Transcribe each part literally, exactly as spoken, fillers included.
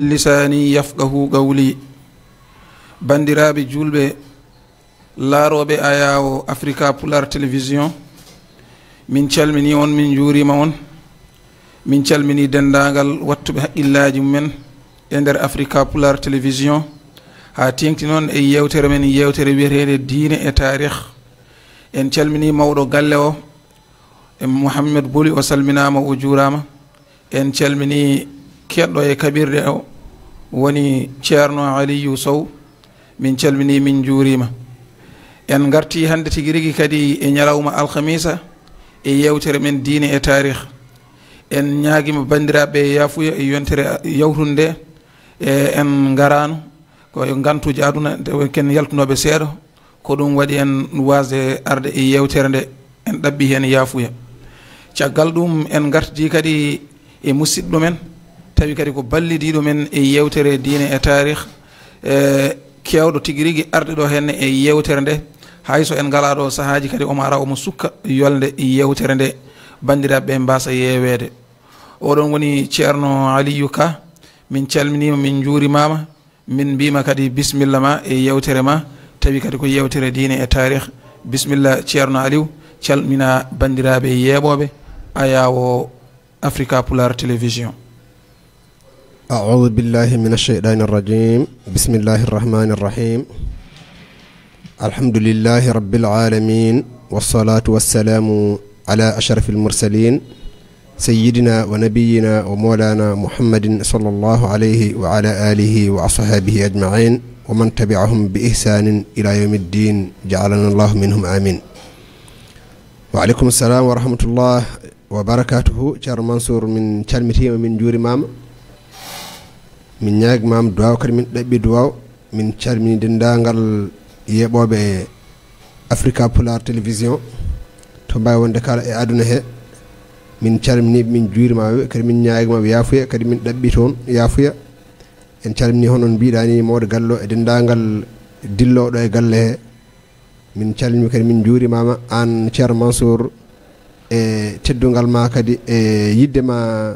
لساني يفقهوا قولي. Banndiraaɓe juulɓe, laarooɓe ayaawo Africa Pulaar Télévision, min calminii on, min njuuriima on. Min calminii denndaangal waɗtuɓe haqqillaaji mumen e nder Africa Pulaar Télévision, haa teeŋti noon e yeewtere men, yeewtere wiyeteende Diine e Taarih. En calminii mawɗo galle o, e Mouhamed Boli, o salminaama, o juuraama. En calminii keɗɗo e kaɓirɗe o, woni Ceerno Aliyu Sow. Min calminii, min njuuriima. En ngartii hannde tigi rigi kadi e ñalawma alkamiisa e yeewtere men Diine e Taarih. En ñaagiima banndiraaɓe yaafuya e yontere yawtunde nde, e en ngaraano ko e ngantuuji aduna, nde ken yaltunooɓe seeɗa, ko ɗum waɗi en waasde arde e yeewtere nde, en ɗaɓɓi heen yaafuya. Caggal ɗum, en ngartidi kadi e musidɗo men, tawi kadi ko ballidiiɗo men e yeewtere Diine e Taarih, e keewɗo tigi rigi arde ɗo heen e yeewtere nde, hay so en ngalaa ɗo sahaaji kadi, omo ara, omo sukka yolnde yeewtere nde, banndiraaɓe ɓe mbaasa yeeweede. Oɗon woni Ceerno Aliyu Ka, min calminiima, min njuurimaama. Min mbiima kadi bisimilla ma e yeewtere ma, tawi kadi ko yeewtere Diine e Taarih. Bisimilla, Ceerno Aliw, calmina banndiraaɓe yeeɓooɓe ayaawo Africa Pulaar Télévision. أعوذ بالله من الشيطان الرجيم. بسم الله الرحمن الرحيم. الحمد لله رب العالمين، والصلاة والسلام على أشرف المرسلين، سيدنا ونبينا ومولانا محمد صلى الله عليه وعلى آله وأصحابه أجمعين، ومن تبعهم بإحسان إلى يوم الدين، جعلنا الله منهم، آمين. وعليكم السلام ورحمة الله وبركاته. Ceerno Mansour, min calmitiima, min njuurimaama. Min ñaagimaama duwaaw, kadi min ɗaɓɓi duwaaw. Min calmini denndaangal yeeɓooɓe Africa Pulaar Télévision, to mbaawi wonde kala e aduna he. Min calminiiɓe, min njuurimaɓe, kadi min ñaagimaɓe yaafuya, kadi min ɗaɓɓi toon yaafuya. En calmini, hono on mbiɗa ni, mawɗo galle o e denndaangal dillooɗo e galle he. Min calmini kadi min njuurimaama aan, Ceerno Mansour, e teddungal ma kadi, e yiɗde ma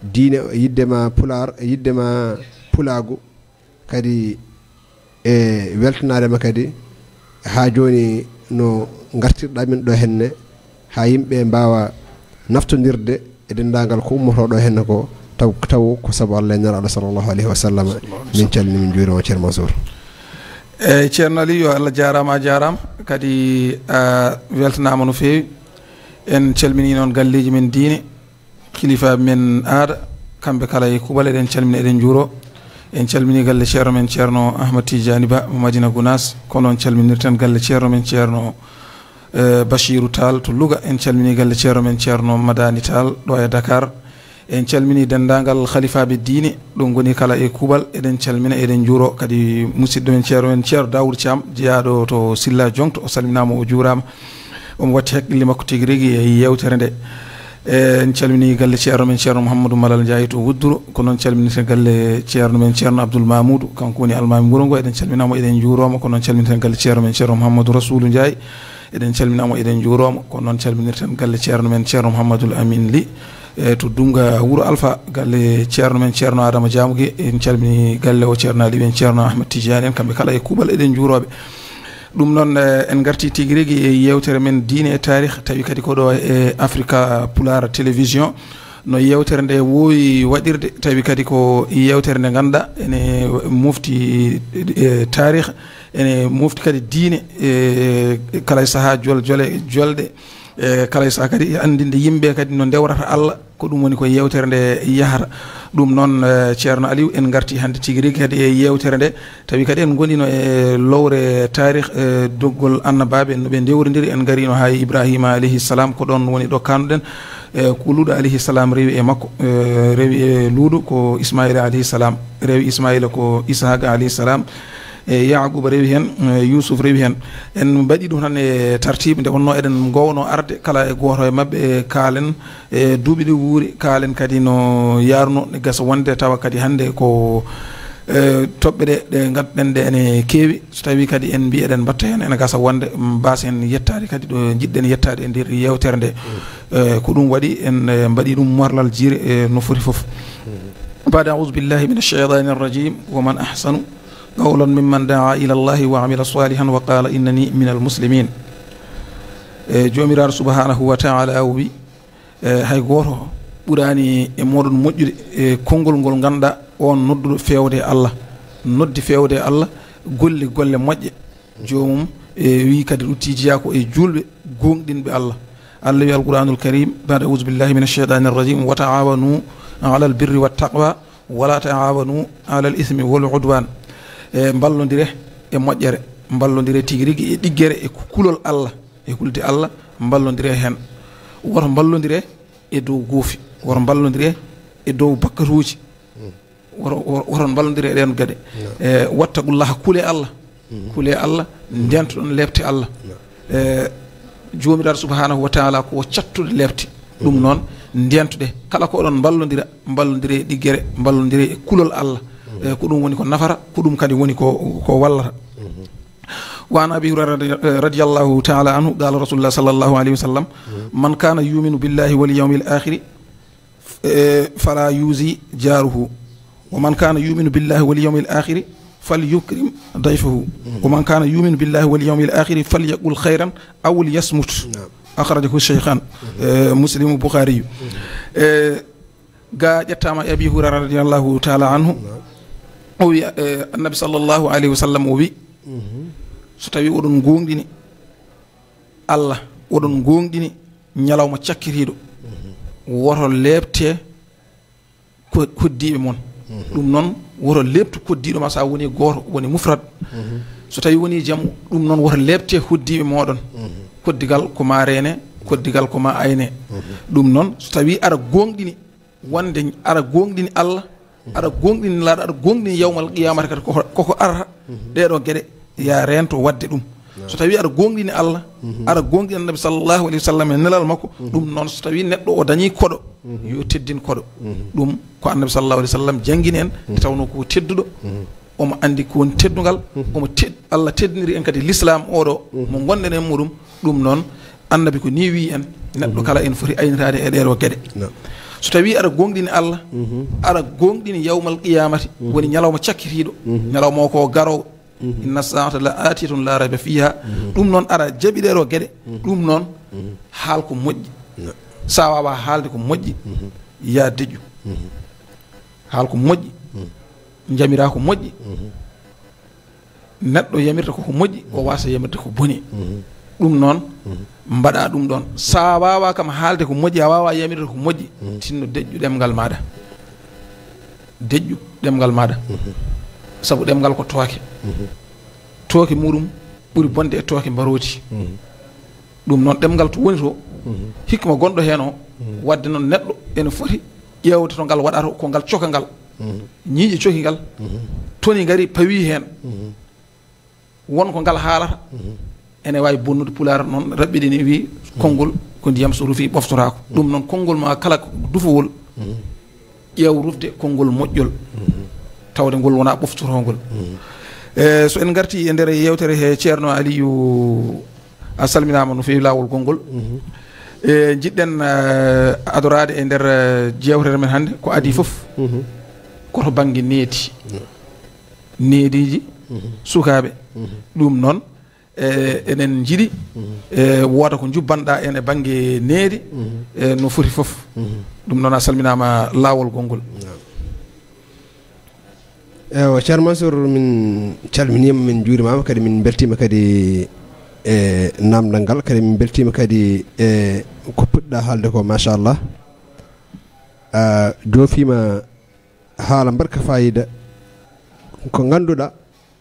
diine, e yiɗde ma pulaar, e yiɗde ma pulaagu. Kadi e weltanaade ma kadi, haa jooni no ngartirɗaa min ɗo henne, haa yimɓe mbaawa naftondirde e denndaangal ko ummotoo ɗo henne ko, taw, taw ko sabu Allah e Nelaaɗo sallallahu alayhi wa sallam. Min calmini, min njuuriima, Ceerno Mansour. Eeyi, Ceerno Aliou, yo Allah jaaraama, a jaaraama. Kadi a weltanaama no feewi. En calminii noon galleeji men diine, kilifaaɓe men aada, kamɓe kala e kuuɓal, eɗen calmina, eɗen njuuroo. En calminii galle ceerno men, Ceerno Ahmad Tidiani Ba mo Madina Gounass, ko noon calminirten galle ceerno men, Ceerno, eh, Bachirou Tall to Louga. En calminii galle ceerno men, Ceerno Madani Tall ɗo e Dakar. En calminii denndaangal halifaaɓe diine, ɗo ngoni kala e kuuɓal, eɗen calmina, eɗen njuuroo. Kadi musidɗo men, ceerno men, Ceerno Daoud Thiam, jeyaaɗo to Silla Joŋto, o salminaama, o juuraama. Omo watti hakkille makko tigi rigi e yeewtere nde. E, en calminii galle ceerno men, Ceerno Mouhamadou Malal Ndiaye to Wudduro, ko noon calminirten galle ceerno men, Ceerno Abdoul Mamoudou, kanko woni almaami wuro ngo, eɗen calmina mo, eɗen njuuroo mo. Ko noon calminirten galle ceerno men, Ceerno Mouhamadou Rassoulou Ndiaye, eɗen calmina mo, eɗen njuuroo mo. Ko noon calminirten galle ceerno men, Ceerno Mouhamadoul Amine Ly, e, to Dumga Wuro Alpha, galle ceerno men, Ceerno Adama Diamogué, en calminii galle o, Ceerno Aliou en, Ceerno Ahmed Tidiane en, kamɓe kala e kuuɓal, eɗen njuuroo ɓe. Ɗum noon, eh, en ngartii tigi rigi e yeewtere men diine e taarih, tawi kadi ko ɗo e Africa Pulaar Télévision. No yeewtere nde woowi waɗirde, tawi kadi ko yeewtere nde ngannduɗaa ene mofti, eh, taarih, ene mofti kadi diine, eh, kala e sahaa jol-, jole, jolɗe, eh, kala e sahaa kadi anndinde yimɓe kadi no ndewrata Allah. Ko ɗum woni ko yeewtere nde yahata. Ɗum noon, eh, Ceerno Aliou, en ngartii hannde tigi rigi kadi e yeewtere nde, tawi kadi en ngonii no e lowre taarih, eh, doggol annabaaɓe, no ɓe ndewrindiri. En ngariino haa e Ibrahima alayhi salam, ko ɗoon woni ɗo kaanduɗen, eh, ko Luuɗo alayhi salam rewi e makko, eh, rewi e Luuɗo ko Ismaila alayhi salam, rewi Ismaila ko Ishaqa alayhi salam, e Yaquba rewi heen, eh, Yusuf rewi heen. En mbaɗii ɗum tan e tartiib, nde wonnoo eɗen ngoowno arde kala e gooto e maɓɓe, e kaalen e duuɓi ɗi wuuri, kaalen kadi no yaarno, ne gasa wonde tawa kadi hannde ko, eh, toɓɓe ɗe, ɗe ngannduɗen ɗe ene keewi. So tawii kadi en mbii eɗen mbatta heen, ene gasa wonde mbaasen yettaade kadi ɗo njiɗɗen yettaade e nder yeewtere nde. Eh, ko ɗum waɗi en, eh, mbaɗii ɗum morlal jiire, eh, no foti fof. بعد أعوذ بالله من الشيطان الرجيم، ومن أحسن قولا ممن دعا إلى الله وعمل صالحا وقال إنني من المسلمين. E, Joomiraaɗo subhanahu wa ta'ala o wi, e, hay gooto ɓuraani e mooɗon moƴƴude e konngol ngol ngannduɗaa on nodduɗo feewde e Allah, noddi feewde e Allah, golle golle moƴƴe. Joomum, e, wi kadi ruttiijiyaa ko e juulɓe gooŋɗinɓe Allah. Allah wi Alqur'aanul Kariim, بعد أعوذ بالله من الشيطان الرجيم، وتعاونوا على البر والتقوى ولا تعاونوا على الإثم والعدوان. E, mballondire e moƴƴere, mballondire tigi rigi e ɗiggere e kulol Allah, e hulde Allah, mballondire heen. Woto mballondire e dow goofi, woto mballondire e dow bakkatuuji, woto, woto, woto mballondire e ɗeen geɗe. E, wattaqullaha, kule Allah, kule Allah, ndentoɗon leepte Allah. E, Joomiraaɗo subhanahu wa ta'ala ko cattuɗo leepte. Ɗum noon, ndentuɗe, kala ko oɗon mballondira, mballondire e ɗiggere, mballondire e kulol Allah. E, ko ɗum woni ko nafata, ko ɗum kadi woni ko, ko wallata. وعن أبي هريرة رضي الله تعالى عنه قال رسول الله صلى الله عليه وسلم: من كان يؤمن بالله واليوم الآخر، إيه، فلا يؤذ جاره، ومن كان يؤمن بالله واليوم الآخر فليكرم ضيفه، ومن كان يؤمن بالله واليوم الآخر فليقل خيرا أو ليصمت. نعم. أخرجه الشيخان، إيه، مسلم، البخاري. إيه، ga ƴettaama e Abi Hurayra radiyallahu ta'ala anhu. Naam. O wi, eh, Annabi sallallahu alayhi wa sallam o wi, so tawi oɗon gooŋɗini Allah, oɗon gooŋɗini ñalawma cakkitiiɗo, woto leepte ko-, koddiiɓe mon. Ɗum noon, woto leeptu koddiiɗo ma, so a woni gooto, woni mufrad. So tawi woni jamu, ɗum noon woto leepte hoddiiɓe mooɗon. Koddigal ko ma reene, koddigal ko ma ayne. Ɗum noon, so tawi aɗa gooŋɗini wonde aɗa gooŋɗini Allah, aɗa gooŋɗini Nelaaɗo, aɗa gooŋɗini yawmal qiyamata kadi koko, koko arata, ɗeeɗo geɗe, ya reento waɗde ɗum. So tawi aɗa gooŋɗini Allah, aɗa gooŋɗini Annabi sallallahu alayhi wa sallam e nelal makko, ɗum noon so tawi neɗɗo o dañi koɗo, yo teddin koɗo. Ɗum ko Annabi sallallahu alayhi wa sallam janngini en, nde tawnoo ko tedduɗo, omo anndi ko woni teddungal, omo ted-, Allah teddiniri en kadi l'islam oɗo mo ngonɗen e muɗum. Ɗum noon, Annabi ko ni wiyi en, neɗɗo kala ene foti aynitaade e ɗeeɗo geɗe. Naam. So tawi aɗa gooŋɗini Allah, aɗa gooŋɗini yawmal qiyamati, woni ñalawma cakkitiiɗo, ñalawma o ko garoowo, inna saata la aatiyatun la rayba fiha. Ɗum noon, aɗa jaɓi ɗeeɗo geɗe, ɗum noon, haal ko moƴƴi. Naam. Sa waawaa haalde ko moƴƴi, ya deƴƴu. Haal ko moƴƴi, njamiraa ko moƴƴi. Neɗɗo yamirta ko ko moƴƴi, o waasa yamirde ko boni. Ɗum noon, mbaɗa ɗum ɗoon. Sa waawaa kam haalde ko moƴƴi, a waawaa yamirde ko moƴƴi, tinno deƴƴu ɗemngal maaɗa. Deƴƴu ɗemngal maaɗa. Sabu ɗemngal ko tooke. Tooke muɗum ɓuri bonde e tooke mbarooti. Ɗum noon, ɗemngal to woni to, hikma gonɗo heen o, waɗde noon neɗɗo ene foti ƴeewde to ngal waɗata, ko ngal coka ngal. Ñiiƴe coki ngal, toni ngari pawi heen. Won ko ngal haalata, ene waawi bonnude. Pulaar noon raɓɓiɗini wi, konngol ko ndiyam so rufii ɓoftotaako. Ɗum noon, konngol ma kala ko dufowol, ƴeew rufde konngol moƴƴol, tawde ngol wonaa ɓoftotoongol. E, so en ngartii e nder yeewtere he, Ceerno Aliyu, a salminaama no feewi laawol gonngol. E, njiɗɗen, eh, adoraade e nder, eh, jeewtere men hannde, ko adii fof, ko to bannge needi. Neediiji sukaaɓe. Ɗum noon, e, eɗen njiɗi, e, wooda ko njubbanɗaa en e bannge needi, e, no foti fof. Ɗum noon, a salminaama laawol gonngol. Ewa, Ceerno Mansour, min calminiima, min njuurimaama, kadi min mbeltiima kadi e naamndal ngal, kadi min mbeltiima kadi e ko puɗɗa haalde ko, machallah. A joofiima haala mbaɗka faayiida, ko ngannduɗaa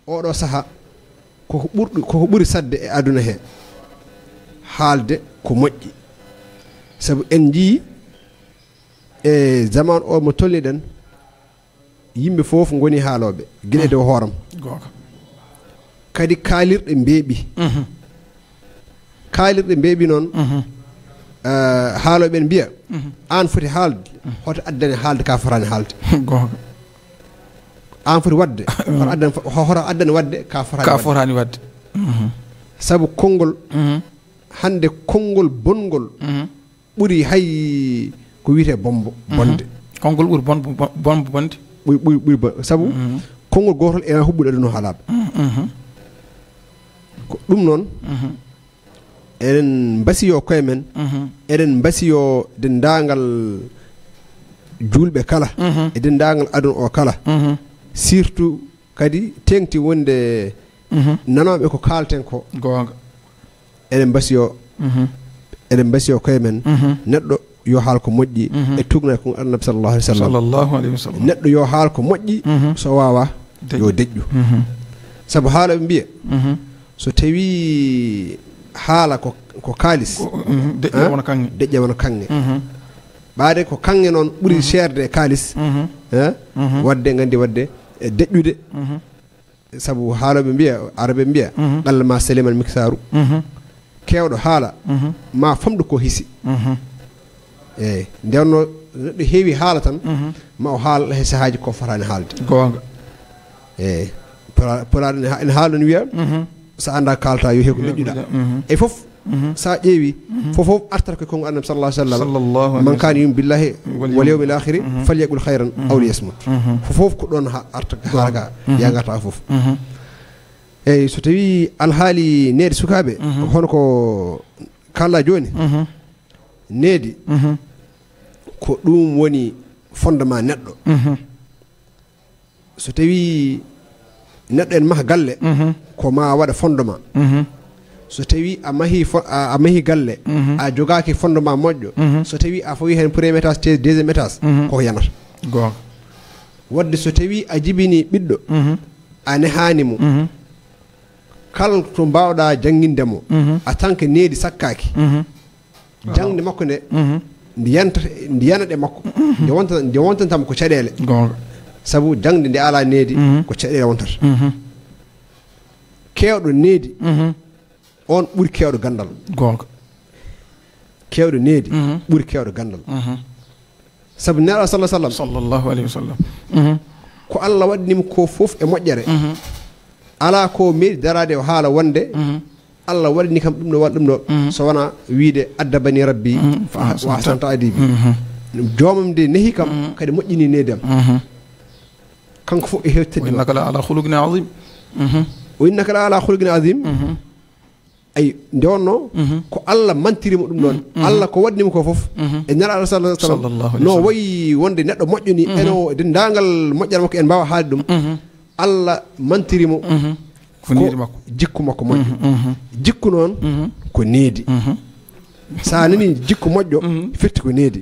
oɗo sahaa koko ɓurɗo, koko ɓuri saɗde e aduna he, haalde ko moƴƴi. Sabu en njiyii e zaman o mo tolniɗen, yimɓe fof ngoni haalooɓe, gila e dow hooram. Goonga. Kadi kaalirɗe mbeeɓi. Kaalirɗe mbeeɓi noon, eh, haalooɓe ɓen mbiya, aan foti haalde, hoto addane haalde ka fotaani haalde. Goonga. Aan foti waɗde, hoto addane, hoto addane waɗde ka fotaani waɗde. Ka fotaani waɗde. Sabu konngol, hannde konngol bonngol, ɓuri hay ko wiyetee bombo, bonde. Konngol ɓuri bon, bon, bon, bonde. Ɓuri, ɓuri, ɓuri bon. Sabu, konngol gootol ena huɓɓude aduna o haalaaɓe. Ko ɗum noon, eɗen mbasiyoo koye men, eɗen mbasiyoo denndaangal juulɓe kala, e denndaangal aduna o kala. Surtout kadi teeŋti wonde nanooɓe ko kaalten ko. Goonga. Eɗen mbasiyoo, eɗen mbasiyoo koye men, neɗɗo yo haal ko moƴƴi e tuugnaade ko Annabi sallallahu alaihi wasallam. Sallallahu alaihi wasallam. Neɗɗo yo haal ko moƴƴi, so waawaa, yo deƴƴu. Sabu haalooɓe mbiya, so tawii haala ko, ko kaalis, deƴƴa wona kaŋŋe. Deƴƴa wona kaŋŋe. Ɓaade ko kaŋŋe noon ɓuri seerde e kaalis, eh? Waɗde, nganndi waɗde, e deƴƴude. Sabu haalooɓe mbiya, Arabe mbiya, "Qalla ma salima al miksaaru." Keewɗo haala, ma famɗu ko hisi. Eeyi, nden no neɗɗo heewi haala tan, ma o haala he sahaaji ko fotaani haalde. Goonga. Eeyi, Pula-, Pulaaɗo ene ha-, ene haala no wiya, "So annda kaalta, yo heew ko deƴƴuɗa." E fof, so a ƴeewi, fof fof artata ko konngol Annabi sallallahu alaihi wasallam. Sallallahu alaihi wasallam. "Man kana yu'minu billahi wal yawmil akhiri falyaqul khairan aw liyasmut." Fof fof ko ɗoon ha arta, haala ka, yagata fof. Eeyi, so tawi alhaali needi sukaaɓe, hono ko kaalɗa jooni, needi ko ɗum woni fondement neɗɗo. So tawi neɗɗo ene maha galle, ko ma waɗa fondement. So tawi a mahi fo-, a, a mahi galle, a jogaaki fondement moƴƴo, so tawi a fawi heen premier étage, te deuxième étage, koko yanata. Goonga. Wadde so tawi a jibini ɓiɗɗo, a nehaani mo, kala to mbaawɗa jannginde mo, a tan ko needi sakkaaki. Jaŋde makko nde, nde yanta, nde yana ɗe makko. Nde wonta, nde wontanta mo ko caɗeele. Goonga. Sabu jaŋde nde alaa needi, ko caɗeele wontata. Keewɗo needi, on ɓuri keewɗo ganndal. Goonga. Keewɗo needi, ɓuri keewɗo ganndal. Sabu Nelaaɗo sallallahu alaihi wasallam, sallallahu alaihi wasallam, ko Allah waɗnimo ko fof e moƴƴere. Alaa ko meeɗi daraade o haala wonde Allah waɗani kam ɗum ɗo, waɗa ɗum ɗo, so wonaa wiide, "Addabani Rabbi wa ahsana ta'dibi." Joomam nde nehi kam, kadi moƴƴini needi am. Kanko fof e hewtidde. "Wa innaka la ala khuluqin azim." "Wa innaka la ala khuluqin azim." Ay, nde wonno ko Allah mantiri mo ɗum ɗon. Allah ko waɗni mo ko fof. E Nelaaɗo sallallahu alaihi wasallam, sallallahu alaihi wasallam, no wayi wonde neɗɗo moƴƴo ni, eno denndaangal moƴƴere makko en mbaawa haalde ɗum. Allah mantiri mo ko needi makko, jikku makko moƴƴo. Jikku noon ko needi. So a nani jikku moƴƴo, firti ko needi.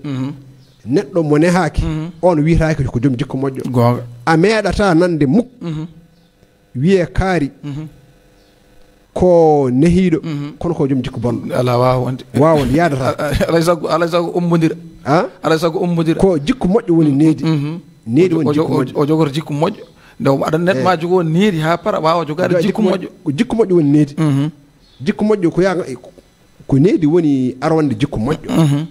Neɗɗo mo nehaaki, on wiyetaake ko joom jikku moƴƴo. Goonga. A meeɗata nande muk wiyee kaari ko nehiiɗo, kono ko joom jikku bonɗo. Alaa, waawa wonde. Waawa wonde, yaadata. Alay sago, alay sago ombodira. A? Alay sago ombodira. Ko jikku moƴƴo woni needi. Needi woni jikku moƴƴo. O jogoro jikku moƴƴo. Nde o aɗa neɗɗo ma jogoo needi haa para, waawa jogaade jikku moƴƴo. Ko jikku moƴƴo woni needi. Jikku moƴƴo ko yaa, ko needi woni arwande jikku moƴƴo.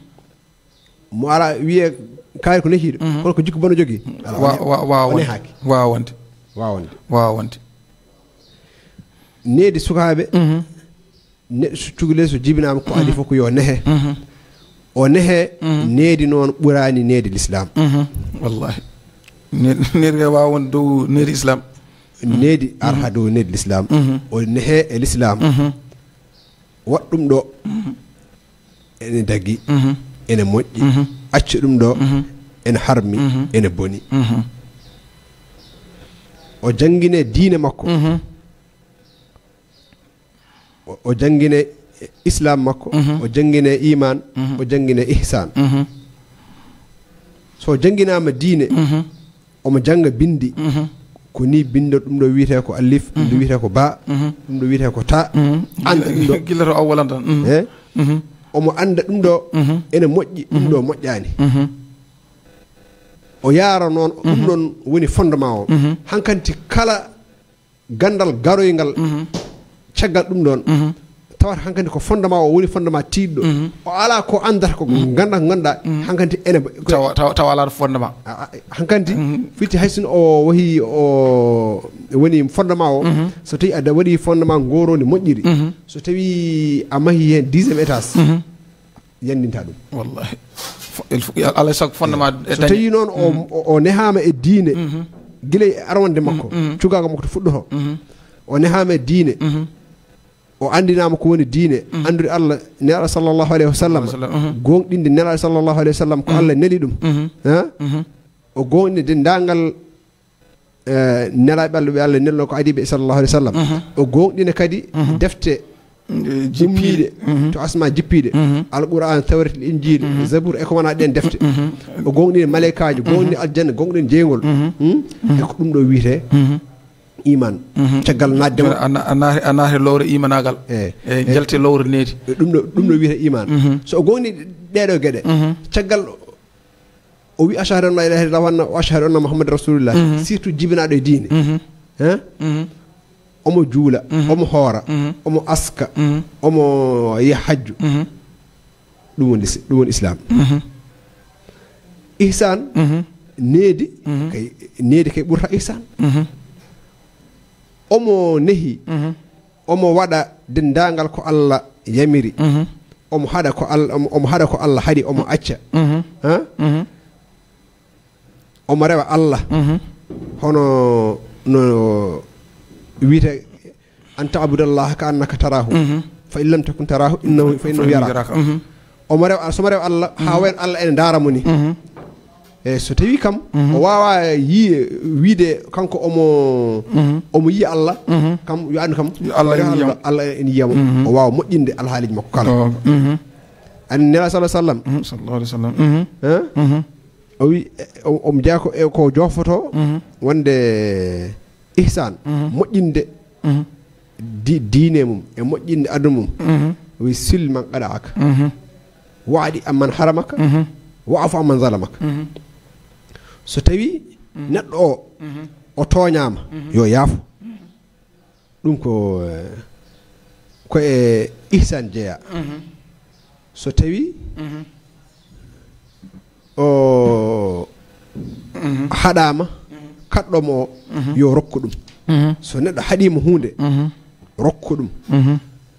Mo ala wiye kaari ko nehiiɗo, kono ko jikku bonɗo jogii. Ala, wa-, wa-, waawa wonde. Nehaaki. Waawa wonde. Waawa wonde. Waawa wonde. Needi sukaaɓe, neɗɗo so cukalel so jibinaama ko adii fof ko yo nehe. O nehe, needi noon ɓuraani needi lislaam. Wallahi. Ne-, needi kay waawa wonde dow needi islam. Needi arha dow needi lislaam. O nehe e lislaam. Waɗ ɗum ɗo. Ene dagi, ene moƴƴi. Accu ɗum ɗo, ene harmi, ene boni. O janngine diine makko. O, o janngine islam makko, o janngine iman, o janngine ihsan. So jannginaama diine, omo jannga binndi. Ko ni binndo, ɗum ɗo wiyetee ko alif, ɗum ɗo wiyetee ko ba, ɗum ɗo wiyetee ko ta. Annda ɗum ɗo. Gila to awwalan tan. Eh? Omo annda ɗum ɗo ene moƴƴi, ɗum ɗo moƴƴaani. O yaara noon, ɗum ɗon woni fondement o. Hankanti kala ganndal garoyngal caggal ɗum ɗon, tawata hankadi ko fondement o woni fondement tiiɗɗo. O alaa ko anndata ko ganndal ko ngannduɗaa hankadi ene tawa, tawa, tawa alaa fondement. A, a, hankadi firti hay sinno o wahi o woni fondement o, so tawi a waɗi fondement ngoroni moƴƴiri, so tawi a mahi heen dixième étage, yanndinta ɗum. Wallahi. Alay sago fondement e so dañe. Tawi noon o, o, o nehaama e diine, gila e arwande makko, cugaago makko to fuɗɗoto. O nehaama e diine, o anndinaama ko woni diine, anndude Allah, Nelaaɗo sallallahu alayhi wa sallam, Wa sallam, mhm. Gooŋɗinde Nelaaɗo sallallahu alayhi wa sallam, ko Allah neli ɗum. Ha? O gooŋɗinde denndaangal, eh, nelaaɓe Allah, ɓe Allah nelno ko adiiɓe sallallahu alayhi wa sallam. O gooŋɗina kadi defte ummiiɗe to asma jippiiɗe. Alquran, Tawreet, Injiil, Zabuur, e ko wona ɗeen defte. O gooŋɗini maleykaaji, gooŋɗini aljanna, gooŋɗini jeygol. Hmm? E ko ɗum ɗo wiyetee iman. Caggal naatde mo. A na-, a naati, a naati lowre imanaagal. Eh. E jelte lowre needi. E ɗum ɗo, ɗum ɗo wiyetee iman. So o gooŋɗini ɗee ɗoo geɗe, caggal o wi, "Ashhadu an la ilaha illallah wa ashhadu anna Muhammadan rasulullah." Surtout jibinaaɗo e diine. Hein? Omo juula, omo hoora, omo aska, omo yaha hajju. Ɗum woni lis-, ɗum woni islam. Ihsan, needi, kay, needi kay ɓurta ihsan. Omo nehi, omo waɗa denndaangal ko Allah yamiri. Omo haɗa ko Allah, omo, omo haɗa ko Allah haɗi, omo acca. Ha? Omo rewa Allah. Hono no wiyetee, "An ta'budallaha ka annaka tarahu. Fa in lam takun tarahu, innahu, fa innahu yaraka." Omo rewa, so mo rewa Allah, haa wayen Allah ene ndaara mo ni. E so tawi kam, o waawa yi-, wiide kanko omo, omo yiya Allah, kam yo anndu kam, yo Allah ene yiya mo. Allah ene yiya mo. O waawa moƴƴinde alhaaliji makko kala. An Nelaaɗo sallallahu alaihi wasallam. Sallallahu alaihi wasallam. Hein? O wi, o, omo jeyaa ko, e ko jofoto wonde ihsan, moƴƴinde di-, diine mum, e moƴƴinde aduna mum. O wi, "Sil man qata'aka. Wa'di amman haramaka. Wa'fu amman zalamaka." So tawi neɗɗo o, o tooñaama, yo yaafo. Ɗum ko, eh, ko e ihsan jeyaa. So tawi o haɗaama, kaɗɗo mo o, yo rokku ɗum. So neɗɗo haɗiima huunde, rokku ɗum.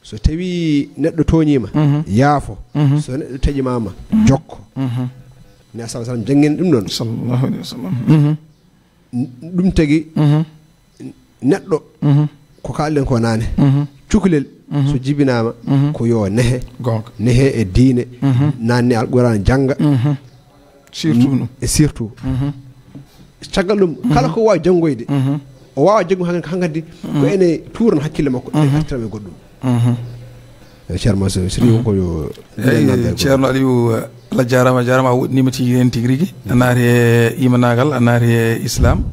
So tawi neɗɗo tooñiima, yaafo. So neɗɗo taƴimaama, jokko. Nelaaɗo sallallahu alaihi wasallam janngini ɗum ɗoon. Sallallahu alaihi wasallam. Ɗum tagi neɗɗo, ko kaalɗen ko naane, cukalel, so jibinaama, ko yo nehe. Goonga. Nehe e diine, naanne Alquraan, jannga. Surtout ɗum. E surtout. Caggal ɗum, kala ko waawi janngoyde, o waawa janngu han-, hankadi, ko ene tuurna hakkille makko, ene artira e goɗɗum. Eh, Ceerno Mansour, so tawi won ko yo Eyi, Ceerno Aliou, Allah jaaraama, a jaaraama, a woɗɗiniima tigi, heen tigi rigi. A naati e imanaagal, a naati e Islam.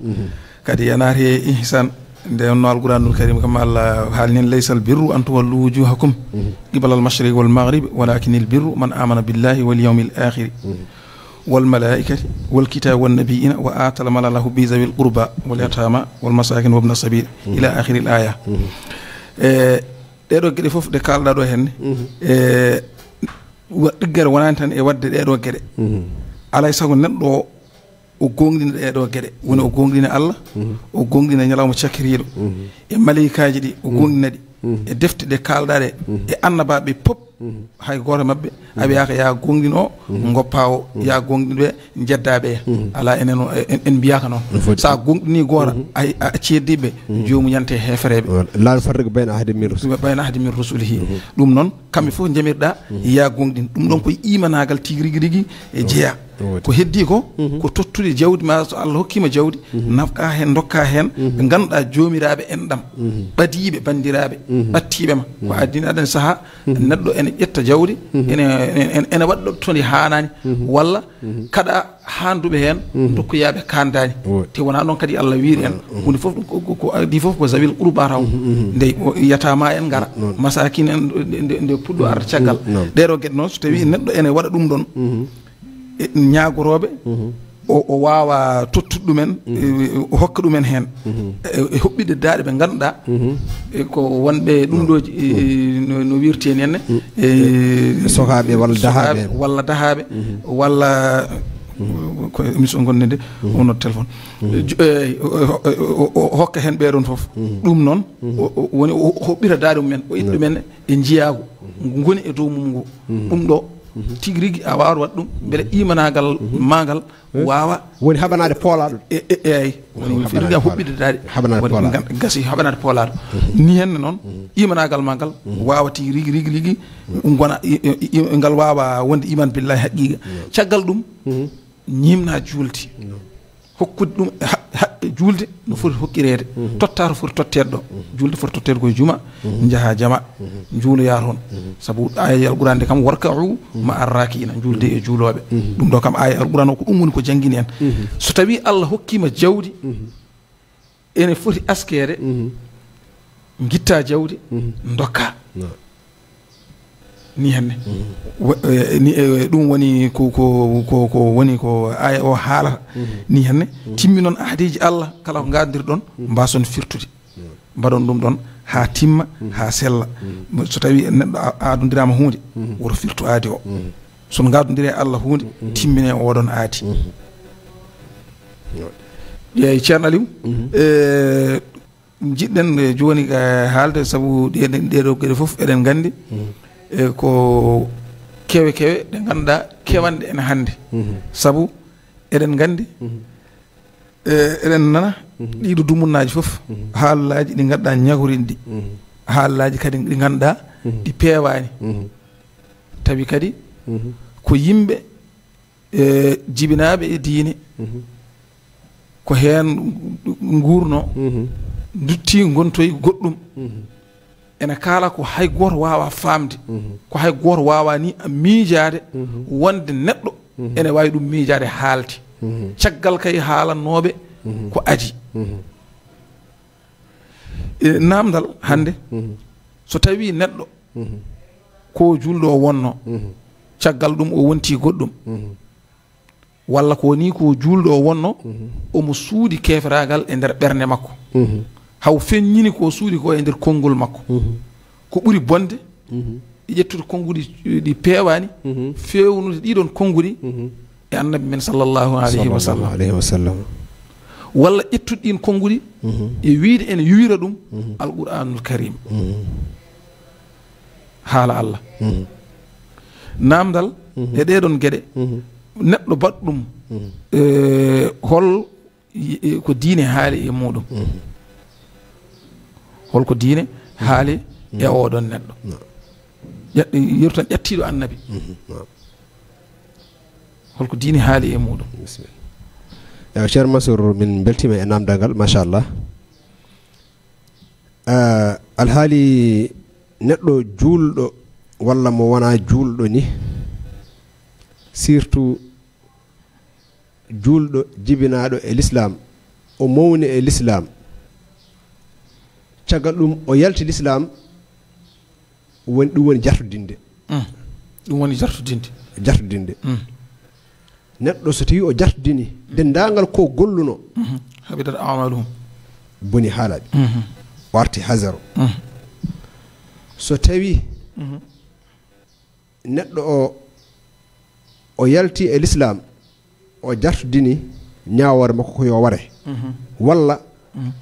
Kadi a naati e ihsan. Nde wonno Alquranul Karim kam, Allah haalni en, "Laysal birru an tuwallu wujuhakum qibalal mashriqi wal maghribi, walakinil birru man amana billahi wal yawmil akhiri, wal malaikati, wal kitabi wan nabiyina, wa atal mala ala hubbi zawil qurba, wal yatama, wal masakin, wabna sabil." Ila akhiril aya. Eh, Ɗee ɗoo geɗe fof ɗe kaalɗaa ɗoo henne, e wa-, ɗiggere wonaani tan e waɗde ɗee ɗoo geɗe. Alaa e sago neɗɗo o, o gooŋɗina ɗee ɗoo geɗe. Woni o gooŋɗina Allah, o gooŋɗina ñalawma cakkitiiɗo, e maleykaaji ɗi, o gooŋɗina ɗi, e defte ɗe kaalɗaa ɗe, e annabaaɓe pop, hay gooto e maɓɓe a wiyaaka, "Yaa gooŋɗin o, ngoppaa o, yaa gooŋɗin ɓe, njeddaa ɓe." Alaa, enen o, en, en mbiyaaka noon. Sa gooŋɗini gooto, a, a ceeddiiɓe, joomum yante heefereeɓe. Laa nufarriqu bayna ahadin min rusuli. Bayna ahadin min rusulihi. Ɗum noon, kamɓe fof njamirɗaa, yaa gooŋɗin. Ɗum ɗoon ko imanaagal tigi rigi rigi e jeyaa. Ko heddii ko, ko tottude jawdi ma, so Allah hokkiima jawdi, nafqaa heen, ndokkaa heen, ɓe ngannduɗaa joomiraaɓe enɗam, ɓadiiɓe banndiraaɓe, ɓattiiɓe ma. Ko adii aɗa anndi sahaa, neɗɗo ene ƴetta jawdi, ene, ene, ene waɗa ɗo to ndi haanaani, walla kaɗa haanduɓe heen, ndokkoyaaɓe kaandaani. Te wonaa noon kadi Allah wiiri en. Huunde fof ko, ko, ko adii fof ko zawil qurba taw. Nde o yataama en ngara, masaakin en, nde, nde, nde puɗɗo arde caggal. Ɗee ɗoo geɗe noon, so tawii neɗɗo ene waɗa ɗum ɗoon, e ñaagorooɓe, o, o waawa tottude ɗumen, e, o hokka ɗumen heen. E, e hoɓɓiɗe daaɗe ɓe ngannduɗaa, e ko wonɓe ɗum ɗo, e, no, no wirti en henne, e, sokaaɓe walla dahaaɓe, walla dahaaɓe, walla ko émission ngonde nde, o nodda téléphone. E, jo-, e, o, o, o, o hokka heen ɓee ɗoon fof. Ɗum noon, o, o woni o hoɓɓita daaɗe mumen, o itta ɗumen e njiyaagu ngu ngoni e dow mum ngu. Ɗum ɗo, tigi rigi a waawat waɗ ɗum mbele imanaagal maagal waawa woni haɓanaade poolaaɗo. E e eyi woni firga huɓɓidadaade haɓanaade poolaaɗo. Gasi haɓanaade poolaaɗo. Ni henne noon imanaagal maagal waawa tigi rigi rigi rigi ngona ngal waawa wonde iman billahi haqiqa. Caggal ɗum ñimna juulde hokkude ɗum juulde no foti hokkireede. Totta to foti totteede ɗo juulde foti totteede koye juma. Njaha jama njuuloya toon. Sabu aya alquraan de kam warka'u ma arrakiina njuulde e juulooɓe. Ɗum ɗo kam aya alquraan o ko ɗum woni ko janngini en. So tawi allah hokkima jawdi ene foti askeede gitta jawdi dokka. Ni henne ni ɗum woni ko ko ko ko woni ko aya o haalata. Ni henne timmi noon ahadiji allah kala ko gaddirɗon mbason firtude mbaɗon ɗum ɗon haa timma haa sella. So tawi neɗɗo adondirama hunde woto firtu aadi o. So gadondiri e allah hunde timmine oɗon aadi. Eyi ceerno aliw. Jiɗɗen jooni haalde sabu ɗeɗo geɗe fof eɗen nganndi e ko kewe kewe ɗe ngannduɗaa kewanɗe en hannde. Sabu eɗen nganndi e eɗen nana ɗiɗo dumunnaaji fof haalaaji ɗi ngannduɗaa ñagorinɗi haalaaji kadi ɗi ngannduɗaa ɗi peewaani. Tawi kadi ko yimɓe e jibinaaɓe e diine ko heen nguurno dutti ngontoyi goɗɗum. Ene kaala ko hay gooto waawa faamde ko hay gooto waawa ni a miijaade wonde neɗɗo ene waawi ɗum miijaade haalde. Caggal kay haalannooɓe ko adi. E naamdal hannde so tawi neɗɗo ko juulɗo o wonno caggal ɗum o wonti goɗɗum walla ko woni ko juulɗo o wonno omo suuɗi keeferagal e nder ɓernde makko haw feññini ko suuɗi ko e nder konngol makko ko ɓuri bonde e ƴettude konnguɗi ɗi peewani fewnude ɗiɗon konnguɗi e annabi men sallallahu alayhi wa sallam. Sallallahu alayhi wa sallam. Walla ƴettude ɗin konnguɗi e wiide ene yuwira ɗum alquranul karim. Haala allah. Namdal e ɗeɗon geɗe neɗɗo baɗ ɗum e hol ko diine haali e muɗum? Holko diine haali e oɗon neɗɗo? Yeru tan ƴattiɗo annabi. Holko diine haali e muɗum? Ewa, ceer masur, min beltima e namdal ngal machallah. Alhaali neɗɗo juulɗo walla mo wona juulɗo ni, surtout juulɗo jibinaaɗo e l'islam, o mawni e l'islam, caggal ɗum o yalti l'islam, woni ɗum woni jartodinde. Ɗum woni jartodinde. Jartodinde. Neɗɗo so tawi o jartodini denndaangal ko golluno, habitat amaluhum, boni haalaɓe, o arti ha zéro. So tawi neɗɗo o o yalti e l'islam, o jartodini ñaawoore makko ko yo ware, walla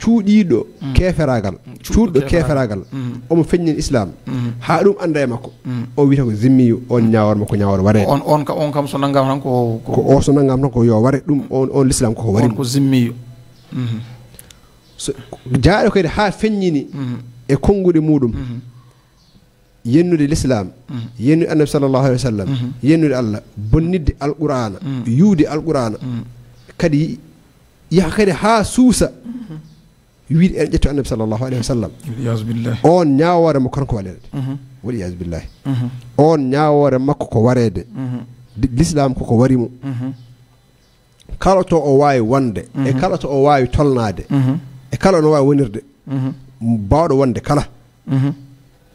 cuuɗiiɗo keeferagal, cuuɗiiɗo keeferagal, omo feññini islam ha ɗum annda e makko, o wiyata ko zimmiyu, on ñaawoore makko ñaawoore wareede. On on ka on kam so nanngama tan ko ko o so nanngama tan ko yo ware ɗum, on on l'islam koko wari on mo. Ko zimmiyu. So jaaɗo kadi ha feññini e konnguɗi muɗum, yennude l'islam, yennude annabi sallallahu alayhi wa sallam, yennude allah, bonnidde alqur'ana, yuwde alqur'ana, kadi yaha kadi ha suusa wiide ene ƴettu annabi sallallahu alayhi wa sallam. Waliyaazu billahi. On ñaawoore makko kanko waɗeede. Waliyaazu billahi. On ñaawoore makko ko wareede. Di- l'islam koko wari mo. Kala to o waawi wonde e kala to o waawi tolnaade e kala no waawi wonirde, baawɗo wonde kala,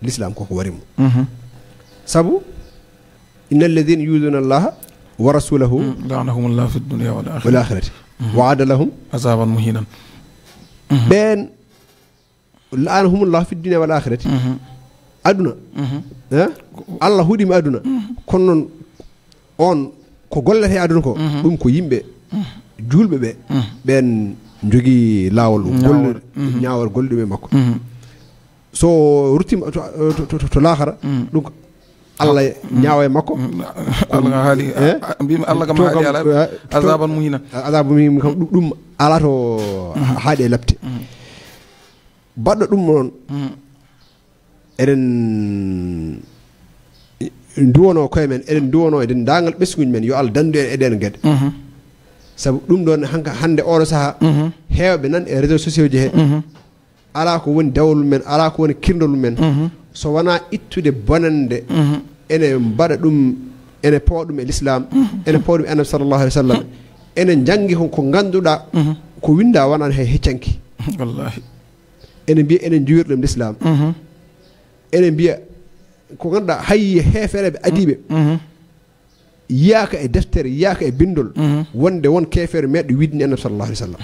l'islam koko wari mo. Sabu inna alladhina yuduna allaha wa rasulahu لعنهم الله في الدنيا والآخرة. Wal akhirati wa adda lahum azaban muhinan. Ɓen la'anahumullahu fi dunya wal akhirati. Aduna, eh? Allah huɗimi aduna, kono noon on ko gollete aduna ko, ɗum ko yimɓe julɓe ɓe, ɓen jogii laawol gollude, ñaawol gollude ɓe makko. So ruttima to to to to laakara, ɗum ko Allah ñaawa e makko. Mm. Allah kam haali, eh? A, a, mbimi Allah kam To haali kam, ala eh, to azaban muhina. Azaban muhina kam ɗum, ɗum ala to haaɗi e laɓte. Baɗɗo ɗum noon, eɗen nduwono koye men, eɗen nduwono e denndaangal ɓesnguji men, yo Allah danndu en e ɗeen geɗe. Sabu ɗum ɗoon hanka, hannde oɗo sahaa, heewɓe nan e réseaux sociaux ji he. Alaa ko woni dawol men, alaa ko woni kirndol men. So wonaa ittude bonannde ene mbaɗa ɗum, ene pawa ɗum e lislaam, ene pawa ɗum e Annabi sallallahu alaihi wasallam. Ene njanngi ko, ko ngannduɗaa, ko winnda wonani hay heccanki. Wallahi. Ene mbiya enen njuwirɗo ɗum lislaam. Ene mbiya ko ngannduɗaa hay heefereɓe adiiɓe yiyaaka e deftere, yiyaaka e binndol, wonde won keefeero meeɗɗo wiidni Annabi sallallahu alaihi wasallam.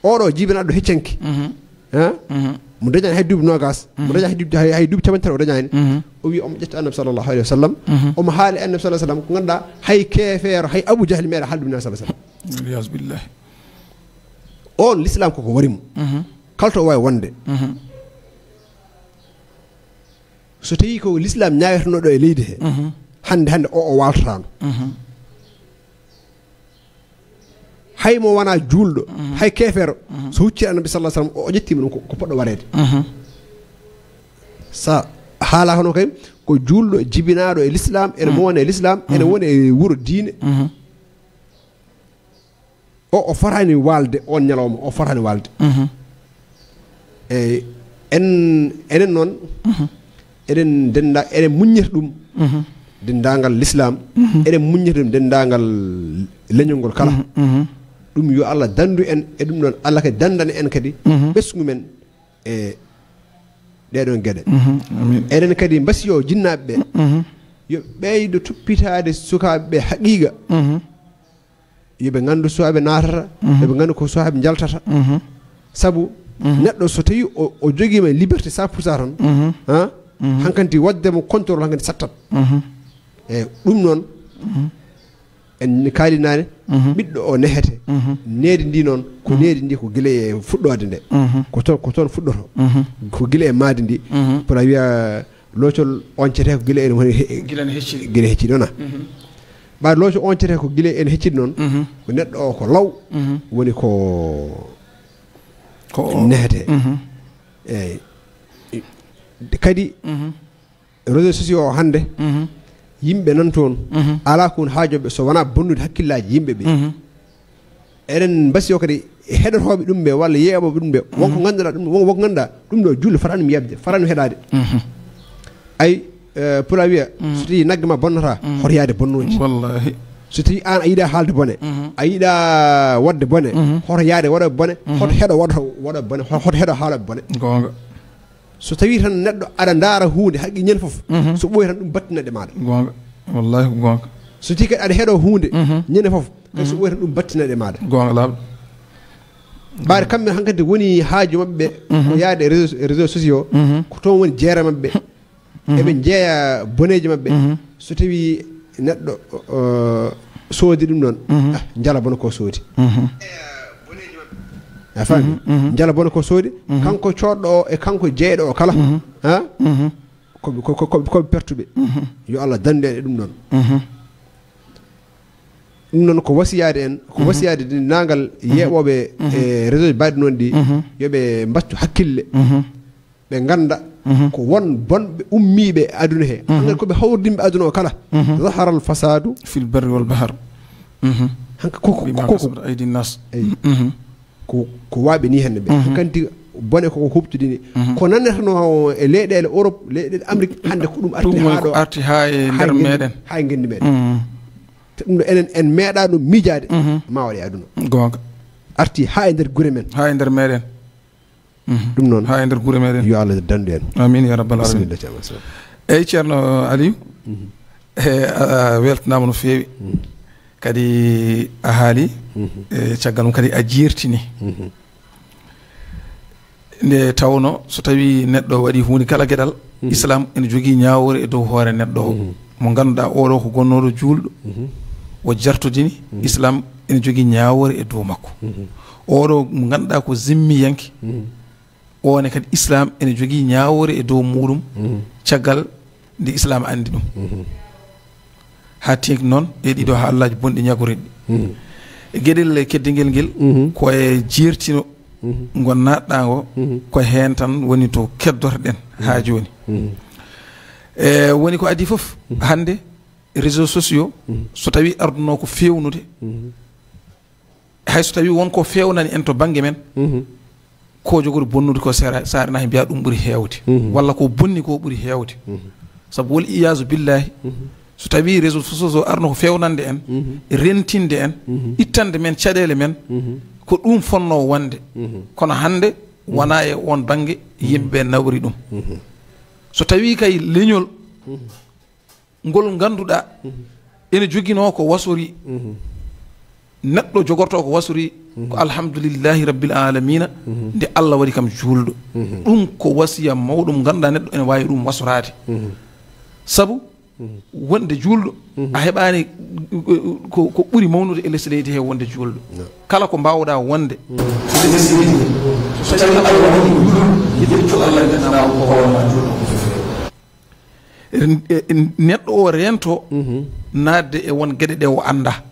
Oɗo jibinaɗo heccanki. Ha? Mo dañani hay duuɓi nogas, mo dañani hay duuɓi, hay, hay duuɓi capanɗe tati o dañani. O wi omo ƴetta Annabi sallallahu alaihi wasallam. Omo haali Annabi sallallahu alaihi wasallam ko ngannduɗaa hay keefeero, hay Abu Jahli meeɗa haalde ɗum Annabi sallallahu alaihi wasallam. Wal iyaazu billahi. On lislaam koko wari mo. Kala to o wawi wonde. So tawi ko lislaam ñaawetenoɗo e leydi he, hannde, hannde o, o waaltataano. Hay mo wona juulɗo, hay keefeero, so huccii Annabi sallallahu alaihi wasallam, o, o ƴettiima ɗum ko, ko poɗɗo waɗeede. Sa haala hono kay, ko juulɗo jibinaaɗo e lislaam, ene mo wona e lislaam, ene wona e wuro diine. O, o fotaani waalde on ñalawma, o fotaani waalde. Eyyi, en, enen noon, eɗen dennda, eɗen muññita ɗum denndaangal lislaam, eɗen muññita ɗum denndaangal leñol ngol kala. Ɗum yo Allah danndu en e ɗum ɗoon, Allah kadi danndana en kadi ɓesngu men e ɗee ɗoon geɗe. Amin. Eɗen kadi mbasiyo jinnaaɓe ɓe, yo ɓeydo toppitaade sukaaɓe ɓe haqiiqa. Yo ɓe nganndu suwaaɓe naatata, yo ɓe nganndu ko suwaaɓe njaltata. Sabu neɗɗo so tawi o, o jogiima liberté cent pour cent tan, ha? Hankanti waɗde mo contrôle hankanti sattat. E ɗum noon, en kaali naane, ɓiɗɗo o nehete. Needi ndi noon, ko needi ndi ko gila e fuɗɗoode nde. Ko toon, ko toon fuɗɗoto. Ko gila e maadi ndi. Pour a wiya Loocol oncetee ko gila ene woni he-, gila ene heccidi. Gila heccidi noon. Ɓay looco oncetee ko gila ene heccidi noon, ko neɗɗo o ko law woni ko, ko o nehete. Eyyi. Kadi, réseaux sociaux o hannde, yimɓe nan toon, alaa ko woni haajooɓe so wonaa bonnude hakkillaaji yimɓe ɓe. Eɗen mbasiyo kadi heɗotooɓe ɗum ɓe walla yeeɓooɓe ɗum ɓe, wonko ngannduɗaa ɗum, won-, wonko ngannduɗaa ɗum ɗo juulɗo fotaani mi yaɓde, fotaani mi heɗaade. Ay, eh, Pulaar wiya, so tawi nagge ma bonnata, hoto yaade bonnooji. Wallahi. So tawi aan a yiɗaa haalde bone, a yiɗaa waɗde bone, hoto yaade waɗa bone, hoto heɗo waɗa, waɗa bone, hoto heɗo haala bone. Goonga. So tawi tan neɗɗo aɗa ndaara huunde haqqi ñande fof, so ɓooyi tan ɗum battinat e maaɗa. Goonga. Wallahi ko goonga. So tawi kadi aɗa heɗo huunde ñande fof, kadi so ɓooyi tan ɗum battinat e maaɗa. Goonga laaɓɗo. Mbaɗa kamɓe hankadi woni haaju maɓɓe ko yaade réseau, réseau sociaux, ko toon woni jeere maɓɓe. Eɓe njeeya boneeji maɓɓe. So tawi neɗɗo, o, soodi ɗum ɗoon, ah, njala bona ko soodi. A faami? Njala bona ko soodi. Kanko coodɗo o e kanko jeyɗo o kala, ha? Ko ɓe, ko, ko, ko, ko ɓe pertuɓe. Yo Allah danndu en e ɗum ɗoon. Ɗum noon ko wasiyaade en, ko wasiyaade denndaangal yeeɓooɓe e réseau ji mbaɗi noon ɗi, yo ɓe mbattu hakkille. Ɓe ngannda ko won bonɓe ummiiɓe e aduna he. Hankadi ko ɓe hawridinɓe aduna o kala. Zahara al fasadu fil barri wal bahr. Hanka ko, ko, bima ko, ko, kasabat aydi nnas. Eyi. Ko, ko waaɓe ni hannde ɓe. Hankanti bone koko huɓtidini. Ko naneteno e leyɗeele Europe, leyɗeele Amérique, hannde ko ɗum arti. Ɗum woni haa ko ɗo, arti haa e haa nder ngenndi, meɗen. Haa e ngenndi meɗen. Te ɗum ɗo enen en meeɗa ɗum miijaade. Ma waɗe aduna. Goonga. Arti haa e nder gure men. Haa e nder meɗen. Ɗum noon. Haa e nder gure meɗen. Yo Allah danndu en. Amin ya rabbal alamin. Bisimilla, Ceerno Sow. Eyyi, Ceerno Aliou. E, a, a weltanaama no feewi. Kadi a haali, e, caggal mum kadi a jeertini. Nde tawno so tawi neɗɗo waɗi huunde kala geɗal, Islam ene jogii ñaawoore e dow hoore neɗɗo o. Mo ngannduɗaa oɗo ko gonnooɗo juulɗo, o jartodini, Islam ene jogii ñaawoore e dow makko. Oɗo mo ngannduɗaa ko zimmiyanke, oone kadi Islam ene jogii ñaawoore e dow muɗum, caggal Nde Islaam anndi ɗum. Haa teeŋti noon e ɗiɗo haallaaji bonɗi ñagoriɗi. E geɗel keddingel ngel, ko e jeertino ngo naatɗaa ngo, ko heen tan woni to keddotoɗen haa jooni. E woni ko adii fof, hannde réseaux sociaux, so tawii ardunoo ko feewnude, hay so tawii won ko feewnani en to bannge men, ko jogori bonnude ko sera-, saare nahi mbiya ɗum ɓuri heewde, walla ko bonni ko ɓuri heewde. Sabu wol iyaazu billahi, so tawii réseaux sociaux o arno ko feewnande en, rentinde en, ittande men caɗeele men, ko ɗum fonnoo wonde. Kono hannde wonaa e oon bannge yimɓe ɓe nawri ɗum. So tawii kay leñol ngol ngannduɗaa ene joginoo ko wasori, neɗɗo jogorto ko wasori, ko alhamdulillahi rabbil alamina, nde Allah waɗi kam juulɗo. Ɗum ko wasiya mawɗo mo ngannduɗaa neɗɗo ene waawi ɗum wasoraade. Sabu wonde juulɗo, a heɓaani ko, ko ɓuri mawnude e leydi he wonde juulɗo. Kala ko mbaawɗaa wonde e leydi he, so tawii Allah waɗi ko juulɗo, yettu Allah, ngannduɗaa ko hoore ma juulɗo. Neɗɗo o reento naatde e won geɗe ɗe o anndaa.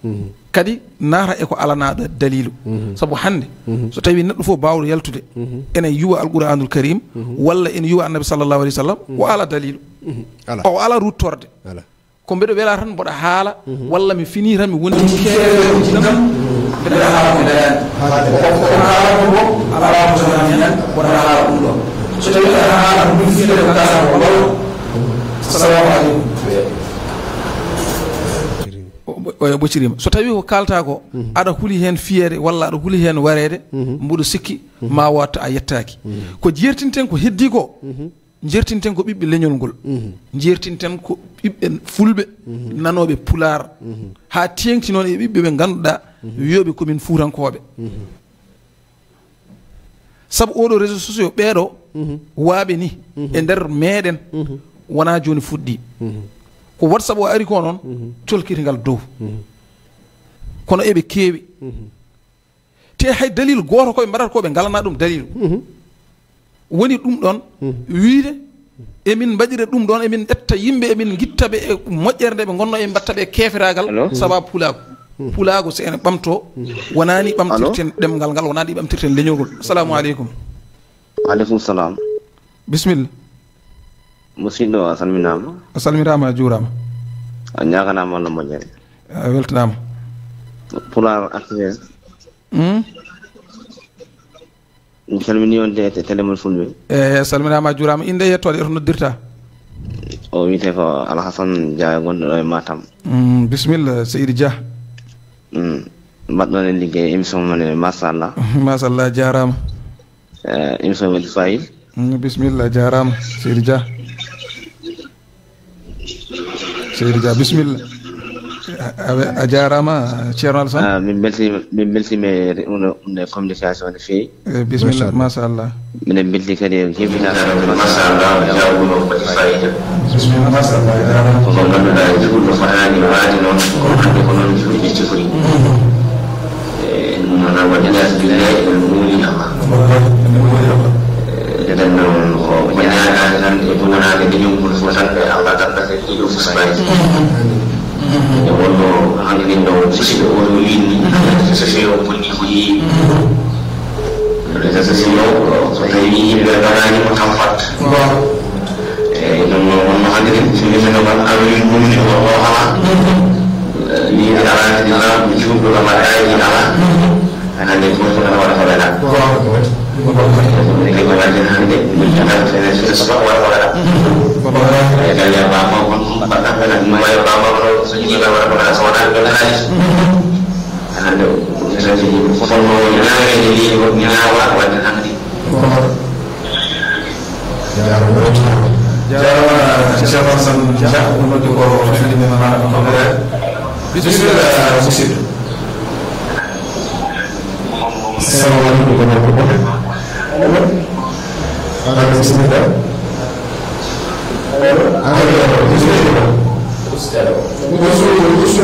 Kadi naata e ko alanaa da-, daliilu. Sabu hannde, so tawii neɗɗo fof baawɗo yaltude, ene yuwa Alquraanul Kariim, walla ene yuwa Annabi sallallahu alayhi wa sallam, o ala daliilu. O ala ruttorde. Ko mbeɗo wela tan mboɗa haala, walla mi finii tan mi wondi keewe jinam, mbeɗa haala ko daraani. Ko, ko, ko haala ko, ko alaa ko sonani tan, wona haala ɗum ɗo. So tawii aɗa haala ko ɗum fiyata ko kasa ko lool. Assalamu aleykum. O, o, o ɓociriima. So tawii ko kaalta ko, aɗa huli heen fiyeede walla aɗa huli heen wareede, mboɗo sikki ma watta a yettaaki. Ko jeertinten ko heddii ko, njeertinten ko ɓiɓɓe leñol ngol. Njeertinten ko ɓiɓɓe fulɓe, nanooɓe pulaar. Haa teeŋti noon e ɓiɓɓe ɓe ngannduɗaa, wiyooɓe ko min fuutankooɓe. Sabu oɗo réseaux sociaux ɓeeɗo, waaɓe ni, e nder meeɗen, wonaa jooni fuɗɗii. Ko WhatsApp o ari ko noon, colkiti ngal dow. Kono eɓe keewi. Te hay dalil gooto ko ɓe mbaɗata ko ɓe ngalana ɗum dalil. Woni ɗum ɗon, wiyde emin mbaɗira ɗum ɗon, emin ƴetta yimɓe, emin ngitta ɓe e moƴƴere nde ɓe ngonno, emin mbatta ɓe e keeferagal. Allo? Sababu pulaagu. Pulaagu so ene ɓamto, wonaani ɓamtirten ɗemngal ngal, wonaani ɓamtirten leñol ngol. Assalamu aleykum. Aleykum salam. Bisimilla. Musidɗo, a salminaama. A salminaama, a juuraama. A ñaaganaama Allah moƴƴere. A weltanaama. Pulaar Actu. Hmm? Mi salmini on de, te-, télé mon fulɓe. E, salminaama, a juuraama. Innde e yettoode, e to noddirta? O wiyetee ko Alhasan Dia, gonɗo ɗo e Matam. Mm, bisimilla, Seydi Dia. Mm. Mbaɗɗon e liggey, émission mon e, machallah. Machallah, a jaaraama. Eh, émission waɗi fayida. Mm, bisimilla, a jaaraama, Seydi Dia. Seydi Dia, bisimilla. A, a, a jaaraama, Ceerno Alassane. Ah, min mbeltiima, min mbeltiima e re-, ɗum ɗo, ɗum ɗo communication no feewi. Eh, bisimilla, machallah. Machallah. Minen mbeltii kadi e jibinaare. Machallah, jawdi o waɗi fayida. Bisimilla, machallah, a jaaraama. Ko mo ngannduɗaa e juulɗo fotaani waade noon, ko hannde ko noon juulɓe cifori. E, ɗum noon, wa iyaazu billahi, en muuli Allah. Wallahi, en muuli Allah. E, nden noon, ko, ko ñaagaade tan e duwanaade leñol ngol fof tan, ɓe Allah tan ɓe ɗiɗo fof so mbayti. E wonno hannde ɗo musidɗo o no wiini, so feewo bonni ko yeeyi. Réseaux sociaux, so tawi yimɓe mbaɗaani ko tampat. Eeyi, ɗum noon, wonno hannde, so yimɓe no mbaɗa avril mum ni, wonno alaa. Ni alaa, ni alaa, mi juutɗo no mbaɗa ni alaa. Hannde, ko woni ko waɗa ko alaa. Ko waɗa ko alaa. Eeyi, galle baaba on, mbaɗa ko alaa. Ɗum waɗa ko alaa, so yimɓe mbaɗa ko alaa, so wonaa ko alaa. Hannde, so tawi fonnoowo ñaaweede leydi o ñaawa, wadde hannde. Jaaraama. Jaaraama, Ceerno Alassane Dia, wonno ko fedde men ma ko Bisimilla, musidɗo. Assalamu aleykum, ko gorko ko. Allo? Allo, bisimilla. Allo? Allo, bisimilla. Ustu, ustu, ustu,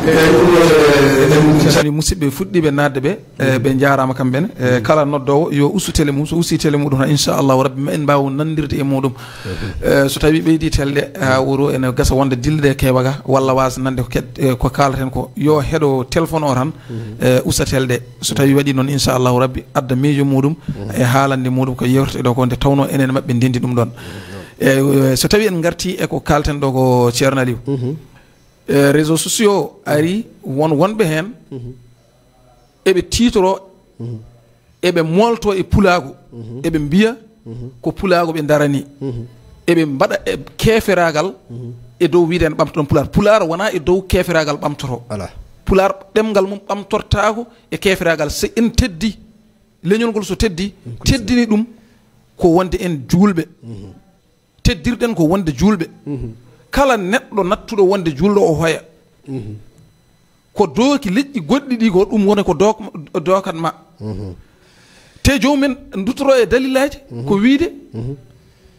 Eeyi, ɗum, eh, eɗen calmini musidɓe fuɗɗiiɓe naatde ɓe, eh, ɓe njaaraama kamɓe ne. Eh, kala noddoowo yo ustu tele mum, so usti tele muɗum tan, inchallahu rabbi, ma en mbaaw nanndirde e muɗum. Eh, so tawii ɓeydii telde, haa wuro ene gasa wonde dille ɗe keewa ga, walla waasa nande ko keɗ-, eh, ko kaalten ko, yo heɗo téléphone o tan, eh, usta tele ɗe. So tawii waɗii noon, inchallahu rabbi, adda miijo muɗum e haalande muɗum ko yewtete ɗo ko, nde tawnoo enen maɓɓe ndenndi ɗum ɗoon. Eh, so tawii en ngartii e ko kaalten ɗo ko, Ceerno Aliou. Eh, réseaux sociaux ari, won wonɓe heen, eɓe tiitoro, eɓe moolto e pulaagu, eɓe mbiya ko pulaagu ɓe ndarani, eɓe mbaɗa e keeferaagal e dow wiide en ɓamtoɗon pulaar. Pulaar wonaa e dow keeferaagal ɓamtoto. Pulaar ɗemngal mum ɓamtortaako e keeferaagal. So en teddi, leñol ngol so teddi, teddini ɗum ko wonde en juulɓe. Teddirɗen ko wonde juulɓe. Kala neɗɗo nattuɗo wonde juulɗo o hoya. Ko dooki leƴƴi goɗɗi ɗi ko ɗum woni ko dook-, dookat ma. Te joomum en duttoro e dalilaaji ko wiide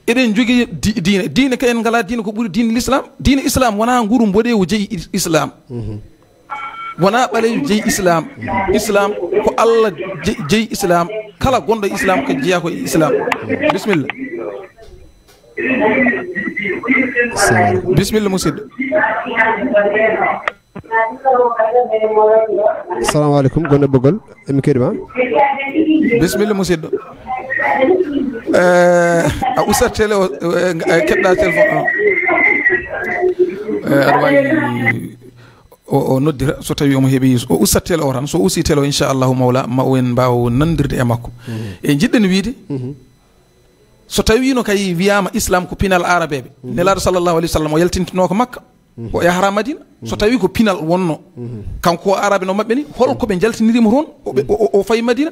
eɗen njogii di-, diine. Diine kay en ngalaa diine ko ɓuri diine l'islam. Diine islam wonaa nguru mboɗeewu jeyi is-, islam. Wonaa ɓaleejo jeyi islam. Islam ko Allah je-, jeyi islam. Kala gonɗo islam ko jeyaa ko e islam. Bisimilla. Bisimilla, musidɗo. Salamu aleykum, gonɗo ɓoggol, emin keɗi ma. Bisimilla, musidɗo. Eh, a usat télé o, eh, eh, keɓɗa téléphone o. Eh, aɗa waawi o, o noddira, so tawi omo heɓi, o usta télé o tan. So usti télé o, inchallahu mawla, ma o en mbaaw nanndirde e makko. E jiɗɗen wiide, so tawi no kay wiyaama islam ko pinal arabeeɓe, Nelaaɗo sallallahu alayhi wa sallam o yaltintinoo ko Makka, o yahra Madina. So tawi ko pinal wonno, kanko o arabe no maɓɓe ni, hol ko ɓe njaltiniri mo toon, o, ɓe, o, o, o fayi Madina?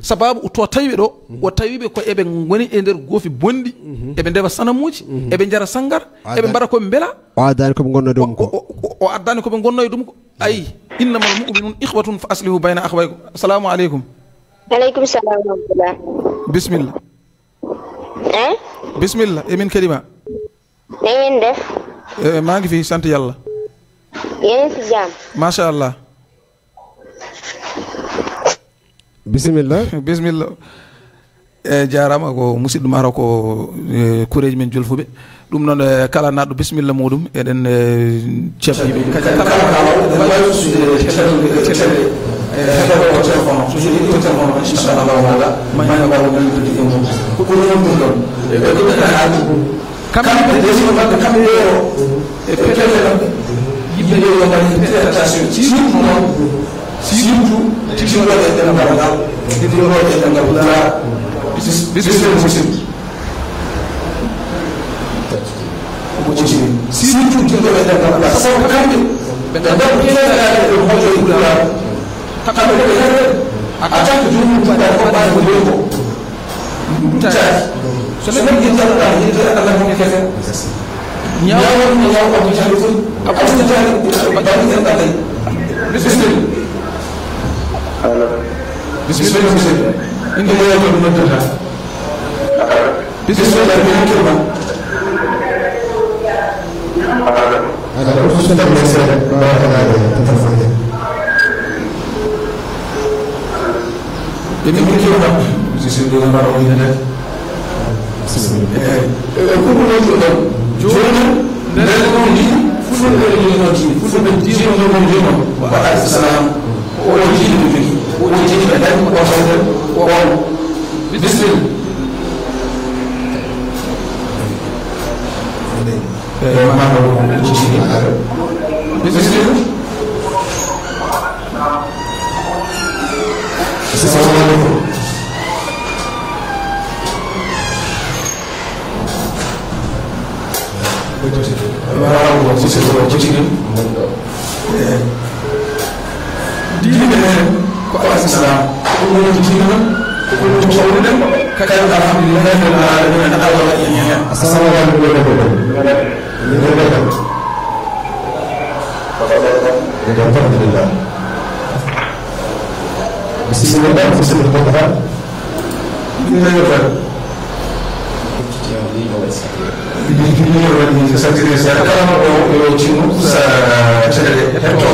Sababu o to tawi ɓe ɗo, o tawi ɓe ko eɓe ngoni e nder goofi bonɗi, eɓe ndewa sanamuuji, eɓe njara sangar, eɓe mbaɗa ko ɓe mbela. O addani ko ɓe ngonnoo e ɗum ko. O, o, o, o addani ko ɓe ngonnoo e ɗum ko. Ayi, innamal mu'minun ikhwatun fa aslihu bayna akhawaykum. Assalamu aleykum. Aleykum salam wa rahmatullah. Bisimilla. Eh? Bisimilla, emin keɗi ma. Na ngeen def? Eh, maa ngi fi, sant Yàlla. Yéen a ngi si jàmm? Macha Allah. Bisimilla. Bisimilla. E jaaraama, ko musidɗo maro ko, e, kureeji men julfuɓe. Ɗum noon, e, kala naatɗo bisimilla muɗum, eɗen, e, cabbi ɓe. Kadi kala kaaloowo ene waawi ustude tele, tele, e, heɗoto o téléphone o. So heɗii o téléphone o, inchallahu taala, ma en mbaaw nanndirde e mum. Ko ɗum noon ɗum ɗon. E, ɓe ɗum ene haali. Kamɓe, ɓe ɗesino maɓɓe, kamɓe yo e pelle maɓɓe. Yimɓe yo mbaɗi traitation, surtout noon, surtout tiiɗooɓe e ɗemngal ngal, tiiɗooɓe e ɗemngal Pulaar. Bis-, bisimilla musidɗo. Ko ɓoccitii. Surtout tiiɗooɓe e ɗemngal Pulaar. Sabu kamɓe, ɓe mbaɗi keewal e ɓe moƴƴo e Pulaar. Kamɓe ko ɓe heɓe, a tawat ko joomum tugaaɗo ko ɓaawo ko leydi ko. Taati. So neɗɗo yiɗi Allah, yiɗi Allah ko kese. Ñaawo, ñaawo ko jahli fof. Abu jahli, bani en Allah. Bisimilla. Bisimilla, bisimilla. Inde e ko noddata. Bisimilla, mi hokkir ma. Aɗa ustu télé seeɗa, mbaawa heɗaade téléphone he. Emin keɗi ma. Bisimilla, mbaɗa o inde. Eeyi. E, e, ko ɗum woni ɗo. Jooni, ndeen ko ɗum yiɗi, fulɓe ɓe yiɗi noon jiɗi. Fulɓe jiɗi noon ɗum yiɗi noon. Wa aleykum salam. O jiɗi ɓe jogii. O jiɗi ɓe dañi ko tawten ko on. Bisimilla. Eeyi, maa o jogii. Bisimilla. Assalamu aleykum. Waaw, waaw, si, si, waaw, ci, ci, eh, diine men ko al-Islam. Ko ɗum woni diine men, ko ɗum tawruɗen, kadi alhamdulillahi rabbil alamin, Allah waɗi en heen. Assalamu aleykum. Alhamdulillah. Bisimilla, bisimilla. Kala mo ɗo yo tinno sa tele heɗto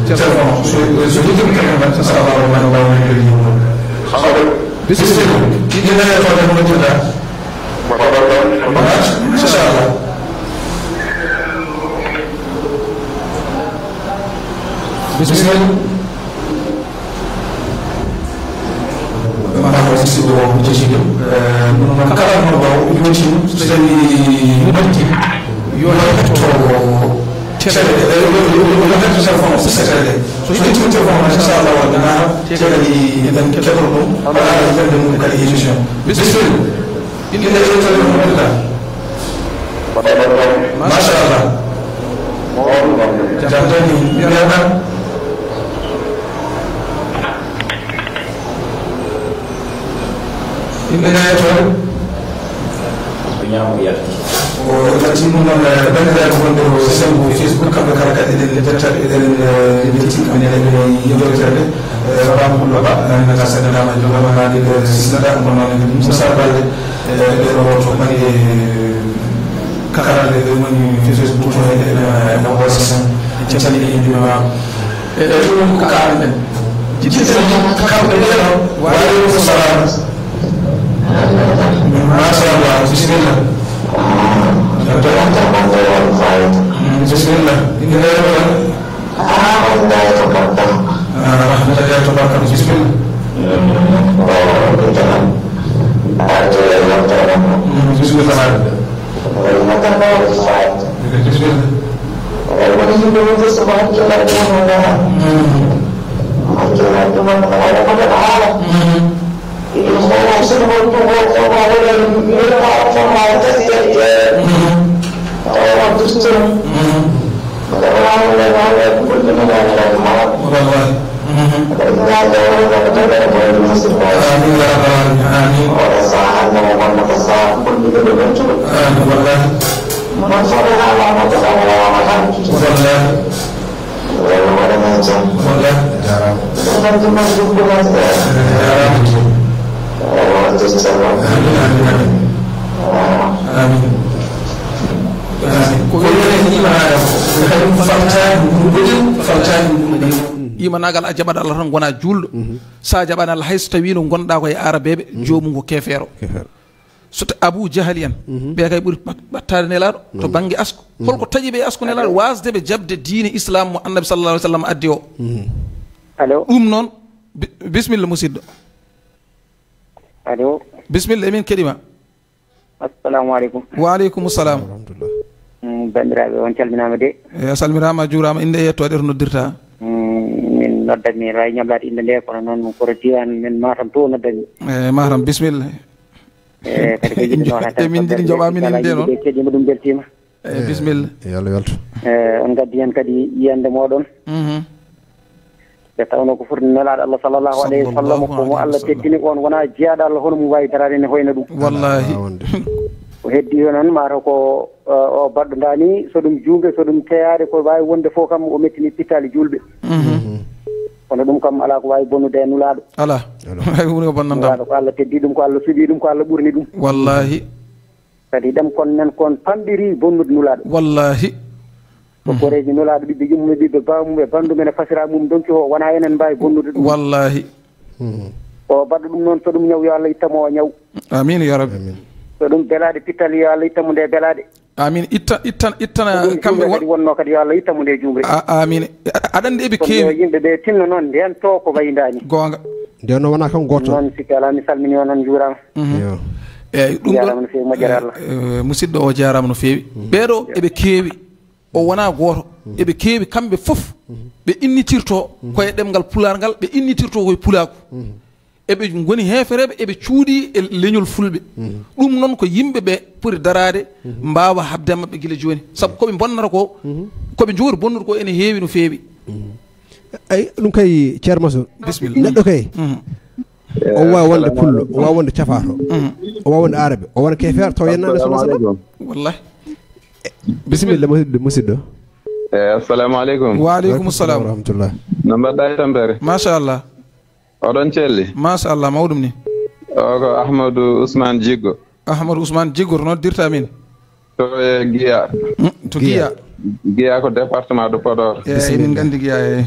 Téléphone, so, so yettiima téléphone tan, so a waawaa, waawaa, waawaa, waawaa. Bisimilla. Ina e toon e mo noddirɗaa. Machallah. Bisimilla. Mbaɗa sikki o jejjiɗo. Eh, ɗum noon kala mo ɗo yewti, so tawi noddi, yo hetto tele, eh, yo, yo, yo hetto téléphone o, so tele. So ƴetti téléphone o, inchallah, wonde na kadi eɗen keɗoo ɗum, wala e wonde mum kadi émission. Bisimilla. Inde e yettode mum, welta. Machallah. Jam tan ni, mbiyaɗa. Inde e yettode. Ko ñaamo yalti. O yalti ɗum noon, eh, banndiraaɓe wonɓe o chaîne mo Facebook, kamɓe kala kadi eɗen jettaɓe, eɗen, eh, njetti kamɓe nene ɓe yewtere nde. Eh, Baba Pullo Ba, eh, nana seeɗa dama, jogo ma naade, eh, Sila Ba, kono noon Moussa Balde, eh, ɓe ɗo to bannge, eh, karalle ɓe woni Facebook to, eh, eh, eh, Mawɗo Sène, en calminii ɓe ma. Eh, eh, ɗum ko kaaɗen. Jiɗɗen kamɓe ɓe ɗo. Wa aleykum salam. Machallah, bisimilla. Mm, bisimilla. Inde e yettode. Ah, Rahmata Ndiaye to Barka, bisimilla. Mm, bisimilla. Bisimilla. Mm. Wallahi. Mhm. Amin ya rabbal alamin. Amin. Amin, wallahi. Wallahi. Wallahi. Jaaraama. Jaaraama. Amin, amin, amin. Amin. Amin. Ko wiyetee ni maanaam ko, ko kañum faltaani ɗum ɗum, faltaani ɗum ɗum. Imanaagal a jaɓat Allah tan, wona juulɗo. Mhm. So a jaɓaani Allah, hay so tawiino ngonɗaa ko e Arabeeɓe, mhm, joomum ko keefeero. Keefeero. So ta-, Abu Jahali en, mhm, ɓe kay ɓuri ɓat-, ɓattaade Nelaaɗo to, mhm, bannge asku. Mhm. Holko taƴi ɓe e asku Nelaaɗo? Allo. Waasde ɓe jaɓde diine Islam mo Annabi sallallahu alaihi wasallam addi o. Mhm. Allo. Ɗum noon, bi-, bisimilla musidɗo. Allo. Bisimilla, emin keɗima. Assalamu aleykum. Wa aleykum salam. Warahmatullah. Mm, banndiraaɓe, on calminaama de. E, a salminaama, a juuraama. Innde e yettoode to noddirta. Mm, min noddatmi Ray Ñaɓlaat innde nde, kono noon ko to diiwaan men Matam to noddatmi. E, Matam, bisimilla. E, kadi ko yiɗde noon tan. Min njiɗi njoɓa min innde noon. Keɗima ɗum mbeltiima. E, bisimilla. Yo Allah weltu. E, on ngaddi heen kadi yiyannde mooɗon. Mhm. Nde tawnoo ko foti Nelaaɗo Allah sallallahu alayhi wa sallam, ko mo Allah teddini, on wonaa jiyaaɗo Allah, hono mum waawi daraade ne hoyna ɗum. Wallahi. Alaa wonde. Ko heddii heen noon, maa taw ko, eh, o baɗɗo ndaani, so ɗum juumde, so ɗum teyaade, ko waawi wonde fof kam, o mettini pittaali juulɓe. Mhm. Mhm. Kono ɗum kam alaa ko waawi bonnude e Nulaaɗo. Alaa. Alaa. Hay huunde ko bonnanta mo. Nulaaɗo ko Allah teddii ɗum, ko Allah suɓii ɗum, ko Allah ɓurni ɗum. Wallahi. Kadi ɗem kon nen kon pamɗiri bonnude Nulaaɗo. Wallahi. Ko, mhm, koreeji Nulaaɗo, ɓiɓɓe yummum e ɓiɓɓe baamum e banndum ene fasira mum donki o, wonaa enen mbaawi bonnude ɗum. Wallahi. Mhm. O baɗɗo ɗum noon, so ɗum ñaw, yo Allah ittan mo o ñaw. Amin ya rabbi. Amin. So ɗum belaade pittal, yo Allah ittan mo nde belaade. Amin. Itta, itta, ittana. So ɗum kamɓe juumre wo- kadi wonnoo kadi, yo Allah ittan mo nde juumre. A-, amin. A-, aɗa anndi eɓe keewi. Kono yo yimɓe ɓe tinno noon, ndeen to ko wayi ndaani. Goonga. Ndeen noon wonaa kam gooto. Noon sikki alaa, mi salminii on, on njuuraama. Mhm. Yo. Eyyi, ɗum ɗo, jaaraama no feewi, moƴƴere Allah. Eh, eh, musidɗo o jaaraama no feewi. Mhm. Ɓeeɗo eɓe keewi, o wonaa gooto. Mhm. Eɓe keewi kamɓe fof. Mhm. Ɓe innitirto, mhm, koye ɗemngal Pulaar ngal, ɓe innitirto koye Pulaaku. Mhm. Eɓe ngoni heefereeɓe, eɓe cuuɗi e leñol Fulɓe. Mhm. Ɗum noon ko yimɓe ɓe poti daraade, mhm, mbaawa haɓde e maɓɓe gila jooni. Sabu ko ɓe mbonnata ko, mhm, ko ɓe njogori bonnude ko ene heewi no feewi. Mhm. Ay, ɗum kay, Ceerno Mansour. Bisimilla. Neɗɗo kay. Mhm. O waawa wonde pullo, o waawa wonde cafaato, mhm, o waawa wonde aarabe, o wona keefeero, tawa yennaande sallallahu alaihi wasallam. Wallahi. Bisimilla, musidɗo, musidɗo. Eh, assalamu alaikum. Wa alaikum salam. Wa rahmatullah. No mbaɗɗa e tampere? Machallah. Oɗon celli? Machallah, mawɗum ni. O ko Ahmadou Ousmane Jiggo. Ahmadou Ousmane Jiggo, to noddirta min? To e Guiya. Mm, to Guiya. Guiya. Guiya ko département de Podor. Eyyi, min nganndi Guiya, eyyi.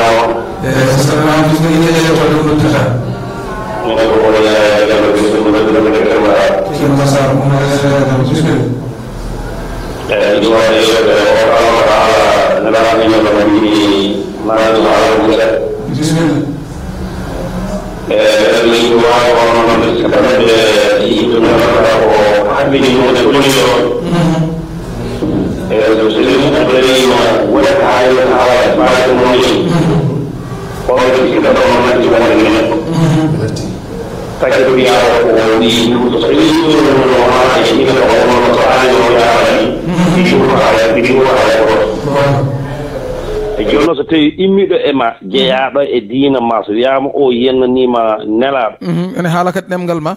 salminaama. Eeyi, salminaama, bismilla, ine yeewtere nde noddirta. Min ko Boy Yaya Diallo, bismilla, bismilla, bismilla. Ceerno Massar, Oumar, bismilla. Eeyi, ɗum waɗi yeewtere o, kala ko Allah nelaaɗo ñalawma mbimi, maa ɗum Allah wuja. Bismilla. Eeyi, eɗen min waawi wonno noon, si tawde yimɓe men ko haɓɓini mum e koni ɗo. Mhm. Eeyi, so tawii mum ko rewima, woni ko haawi, ko haawa, mbaɗa ko mum ni. Mhm. Ko ɓe sikka ɗo, noon nanti wonde minen. Mhm. Kadi ko wiyaa ko o wi, so tawii ɗum no haa e ina ko wonno ko haali o yaarani, mhm, ɗum ko haala, ɗum ko haala ko. Bon. E jooni noon, so tawii immiiɗo e ma, jeyaaɗo e diina ma, so wiyaama o yennaniima nelaaɗo. Mhm. Ene haala kadi ɗemngal ma.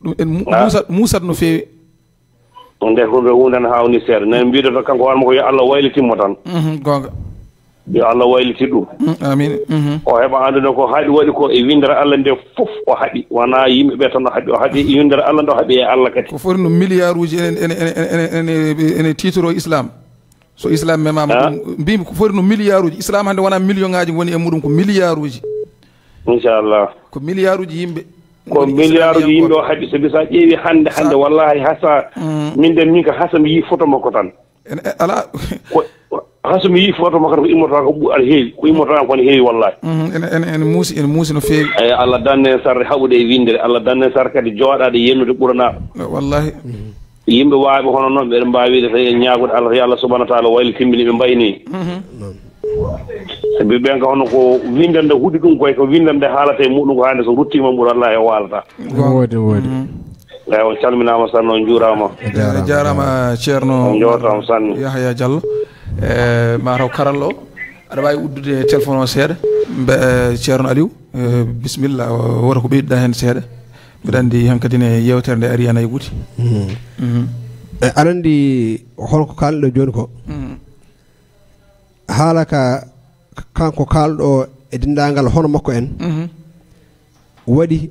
Ɗum en mu-, ah, muusat, muusat no feewi. Nde ko ɓe huunde ne haawni seeɗa. Nde mbiɗo to kanko hoore makko, yo Allah waylitin mo tan. Mhm, goonga. Yo Allah waylitin ɗum. Mm, amiin. Mhm. O heɓa anndude ko haɗi waɗi ko e winndere Allah nde fof o haɓi. Wonaa yimɓe ɓe tan o haɓi. O haɓi e winndere Allah nde o haɓi e Allah kadi. Ko foti no milliarduuji ene, ene, ene tiitoroo Islam. So Islam memaama, ah, ɗum, mbimi ko foti no milliarduuji. Islam hannde wonaa million ŋaaji woni e muɗum, ko milliarduuji. Inchallah. Ko milliarduuji yimɓe. Ko milliarduuji yimɓe o haɓi, sabi so a ƴeewi hannde, hannde, wallahi hasa, mm, min de min ko hasa mi yi photo makko tan. En, e, alaa. Ko, hasa mi yi photo makko tan ko immorta ko ɓu-, aɗa heewi, ko immorta ko ne heewi wallahi. Mhm, ene, ene, ene muusi, ene muusi no feewi. Eyi, Allah danne en sarde haɓude e winndere, Allah danne en sarde kadi jooɗaade yennude ɓurana. Wallahi. Yimɓe waawɓe hono noon, ɓe mbaawi wiide tawi en ñaagude Allah, yo Allah subhanahu wa taala wayli timmini ɓe mbayni. Mhm. Sabi ɓen ka hono ko winndande huɗi ɗum koy, ko winndande haalata e muɗum ko hannde so ruttiima mbuɗo Allah e o waalata. Woodi, woodi. Mhm. Eyi, on calminaama sanne, on njuuraama. A jaaraama. A jaaraama, Ceerno. On njootaama sanne. Yahya Diallo. E, ma taw karallo o, aɗa waawi uddude téléphone o seeɗa? Mbe, e, Ceerno Aliou, e, bisimilla, o, wota ko ɓeyduɗaa heen seeɗa. Mbiɗa anndi hankadi ne yeewtere nde ari ana e wuti. Mhm. Mhm. E, aɗa anndi hol ko kaalɗo jooni ko? Mhm. Haala ka kanko kaalɗo e denndaangal hono makko en, mhm, waɗi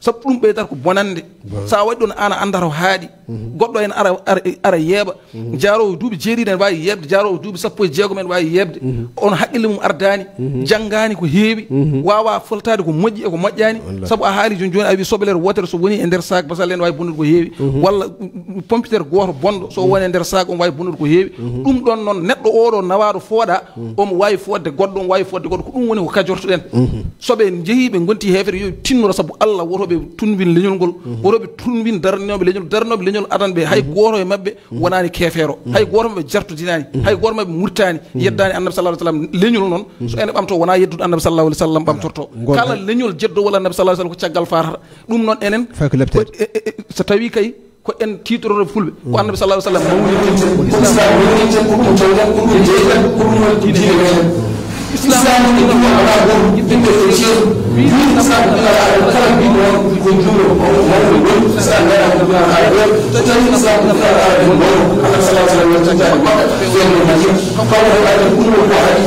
Sabu ɗum ɓeydata ko bonande. Sa waɗi ɗon, an a anndaa to haaɗi. Goɗɗo en ara, ara, ara yeeɓa. Jaaroowo duuɓi jeeɗiɗi en waawi yeeɓde, jaaroowo duuɓi sappo e jeegom en waawi yeeɓde. On haqqille mum ardaani, janngaani ko heewi, waawa foltaade ko moƴƴi e ko moƴƴaani. Sabu a haali jooni jooni, a wi soblere wootere so woni e nder saak basal en waawi bonnude ko heewi. Walla, mm, mm, pompiteer gooto bonɗo so woni e nder saak, on waawi bonnude ko heewi. Ɗum ɗon noon, neɗɗo oɗo nawaaɗo fooɗa, omo waawi fodde goɗɗo, omo waawi fodde goɗɗo. Ko ɗum woni ko kajortoɗen. So ɓe njehii ɓe ngonti heefere, yo ɓe tinnoro, sabu Allah, woto ɓe tunwin leñol ngol, woto ɓe tunwin darnooɓe leñol, darnooɓe leñol adan ɓe. Hay gooto e maɓɓe wonaani keefeero, hay gooto maɓɓe jartodinaani, hay gooto maɓɓe murtaani, yeddaani Annabi sallallahu alaihi wasallam. Leñol noon, so ene ɓamto, wonaa yeddude Annabi sallallahu alaihi wasallam ɓamtorto. Kala leñol jeddowol Annabi sallallahu alaihi wasallam ko caggal faatata. Ɗum noon enen, ko, e, e, e, so tawii kay ko en tiitorooɓe fulɓe, ko Annabi sallallahu alaihi wasallam mawni. Islam woni ko ɗum tawɗen, ko ɗum jeyɗen, ko ɗum woni diine men. Islam woni ɗum alaa gooto yimɓe ɓe ceeɗu. Wi Islam ko alaa ɗum kala mbiɗo on ko juuro mawɗo woni Islam wona ko ɗum alaa ɗo. So tawi Islam ko ɗum alaa ɗo mawɗo, Annabi sallallahu alaihi wasallam woni tijjani makka, ɓen no majjum. Kono ko alaa ɗum ko haɗi.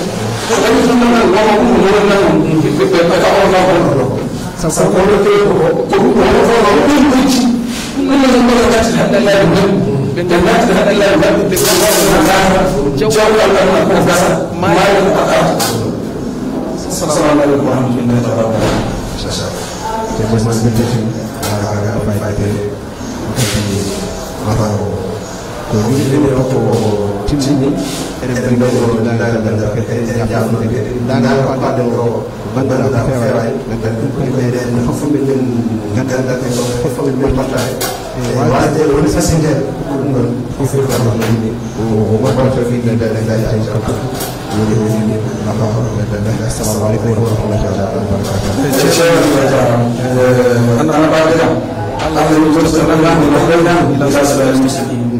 Ko tawi ɗum ɗon wona ɗum wona ɗum ɓe ɓe ka on ɗon ɗo. Sabu ko wonde ko, ko ɗum wonata ko ɗum gojji. Ɗum noon ko ɓe ngarti hakkillaaji maɓɓe. Ɓe ngarti hakkillaaji maɓɓe. Ɓe ngarti jawkal ɗam ko gasa. Maayo ko arta. Assalamu alaikum wa rahmatullahi wa barakatuh. Ko ɗum woni ko timmi. Eɗen mbiɗo dagal ngal, eɗen jafnude dagal ko addan ko banndiraaɓe feewaani, nganndan ɗum koye meɗen fof min nganndan ko fof min mbaɗata. E waasde woni fasindeede ko ɗum ɗon fof ko ɗum yimɓe. O wonno to min nganndan e ngal tawi kanko. Woni woni Allah. Assalamu alaikum wa rahmatullahi wa barakatuh.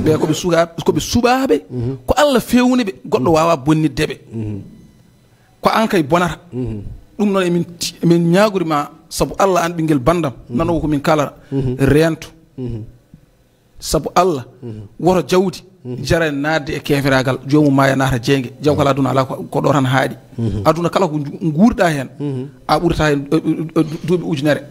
Ɓe ko ɓe suga-, ko ɓe suɓaaɓe, ko Allah feewni ɓe, goɗɗo waawaa bonnitde ɓe. Ko an kay bonata. Ɗum noon emin ti-, emin ñaagori ma, sabu Allah, an ɓinngel banndam, nanoowo ko min kaalata, reento. Sabu Allah, woto jawdi jara en naatde e keeferaagal, joomum maaya naata jeynge, jawkal aduna alaa ko, ko ɗo tan haaɗi. Aduna kala ko ngu-, nguurɗaa heen, a ɓurata heen, eh, eh, eh, duuɓi ujunere.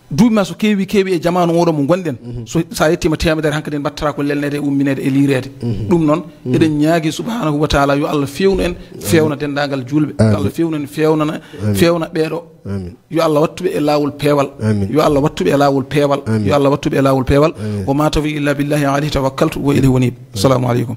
Duuɓi ma so keewi, keewi e jamaanu oɗo mo ngonɗen, so, so a yettiima teemedere, hankadi en mbattata ko lelneede e ummineede e liireede. Ɗum noon, eɗen ñaagi subhanahu wa taala yo Allah feewnu en, feewna denndaangal juulɓe. Amin. Allah feewnu en, feewnana, feewna ɓeeɗo. Amin. Yo Allah wattu ɓe e laawol peewal. Amin. Yo Allah wattu ɓe e laawol peewal. Amin. Yo Allah wattu ɓe e laawol peewal. Amin. Wa ma tawfiq illa billahi alayhi tawakkaltu wa ilayhi unib. Assalamu aleykum.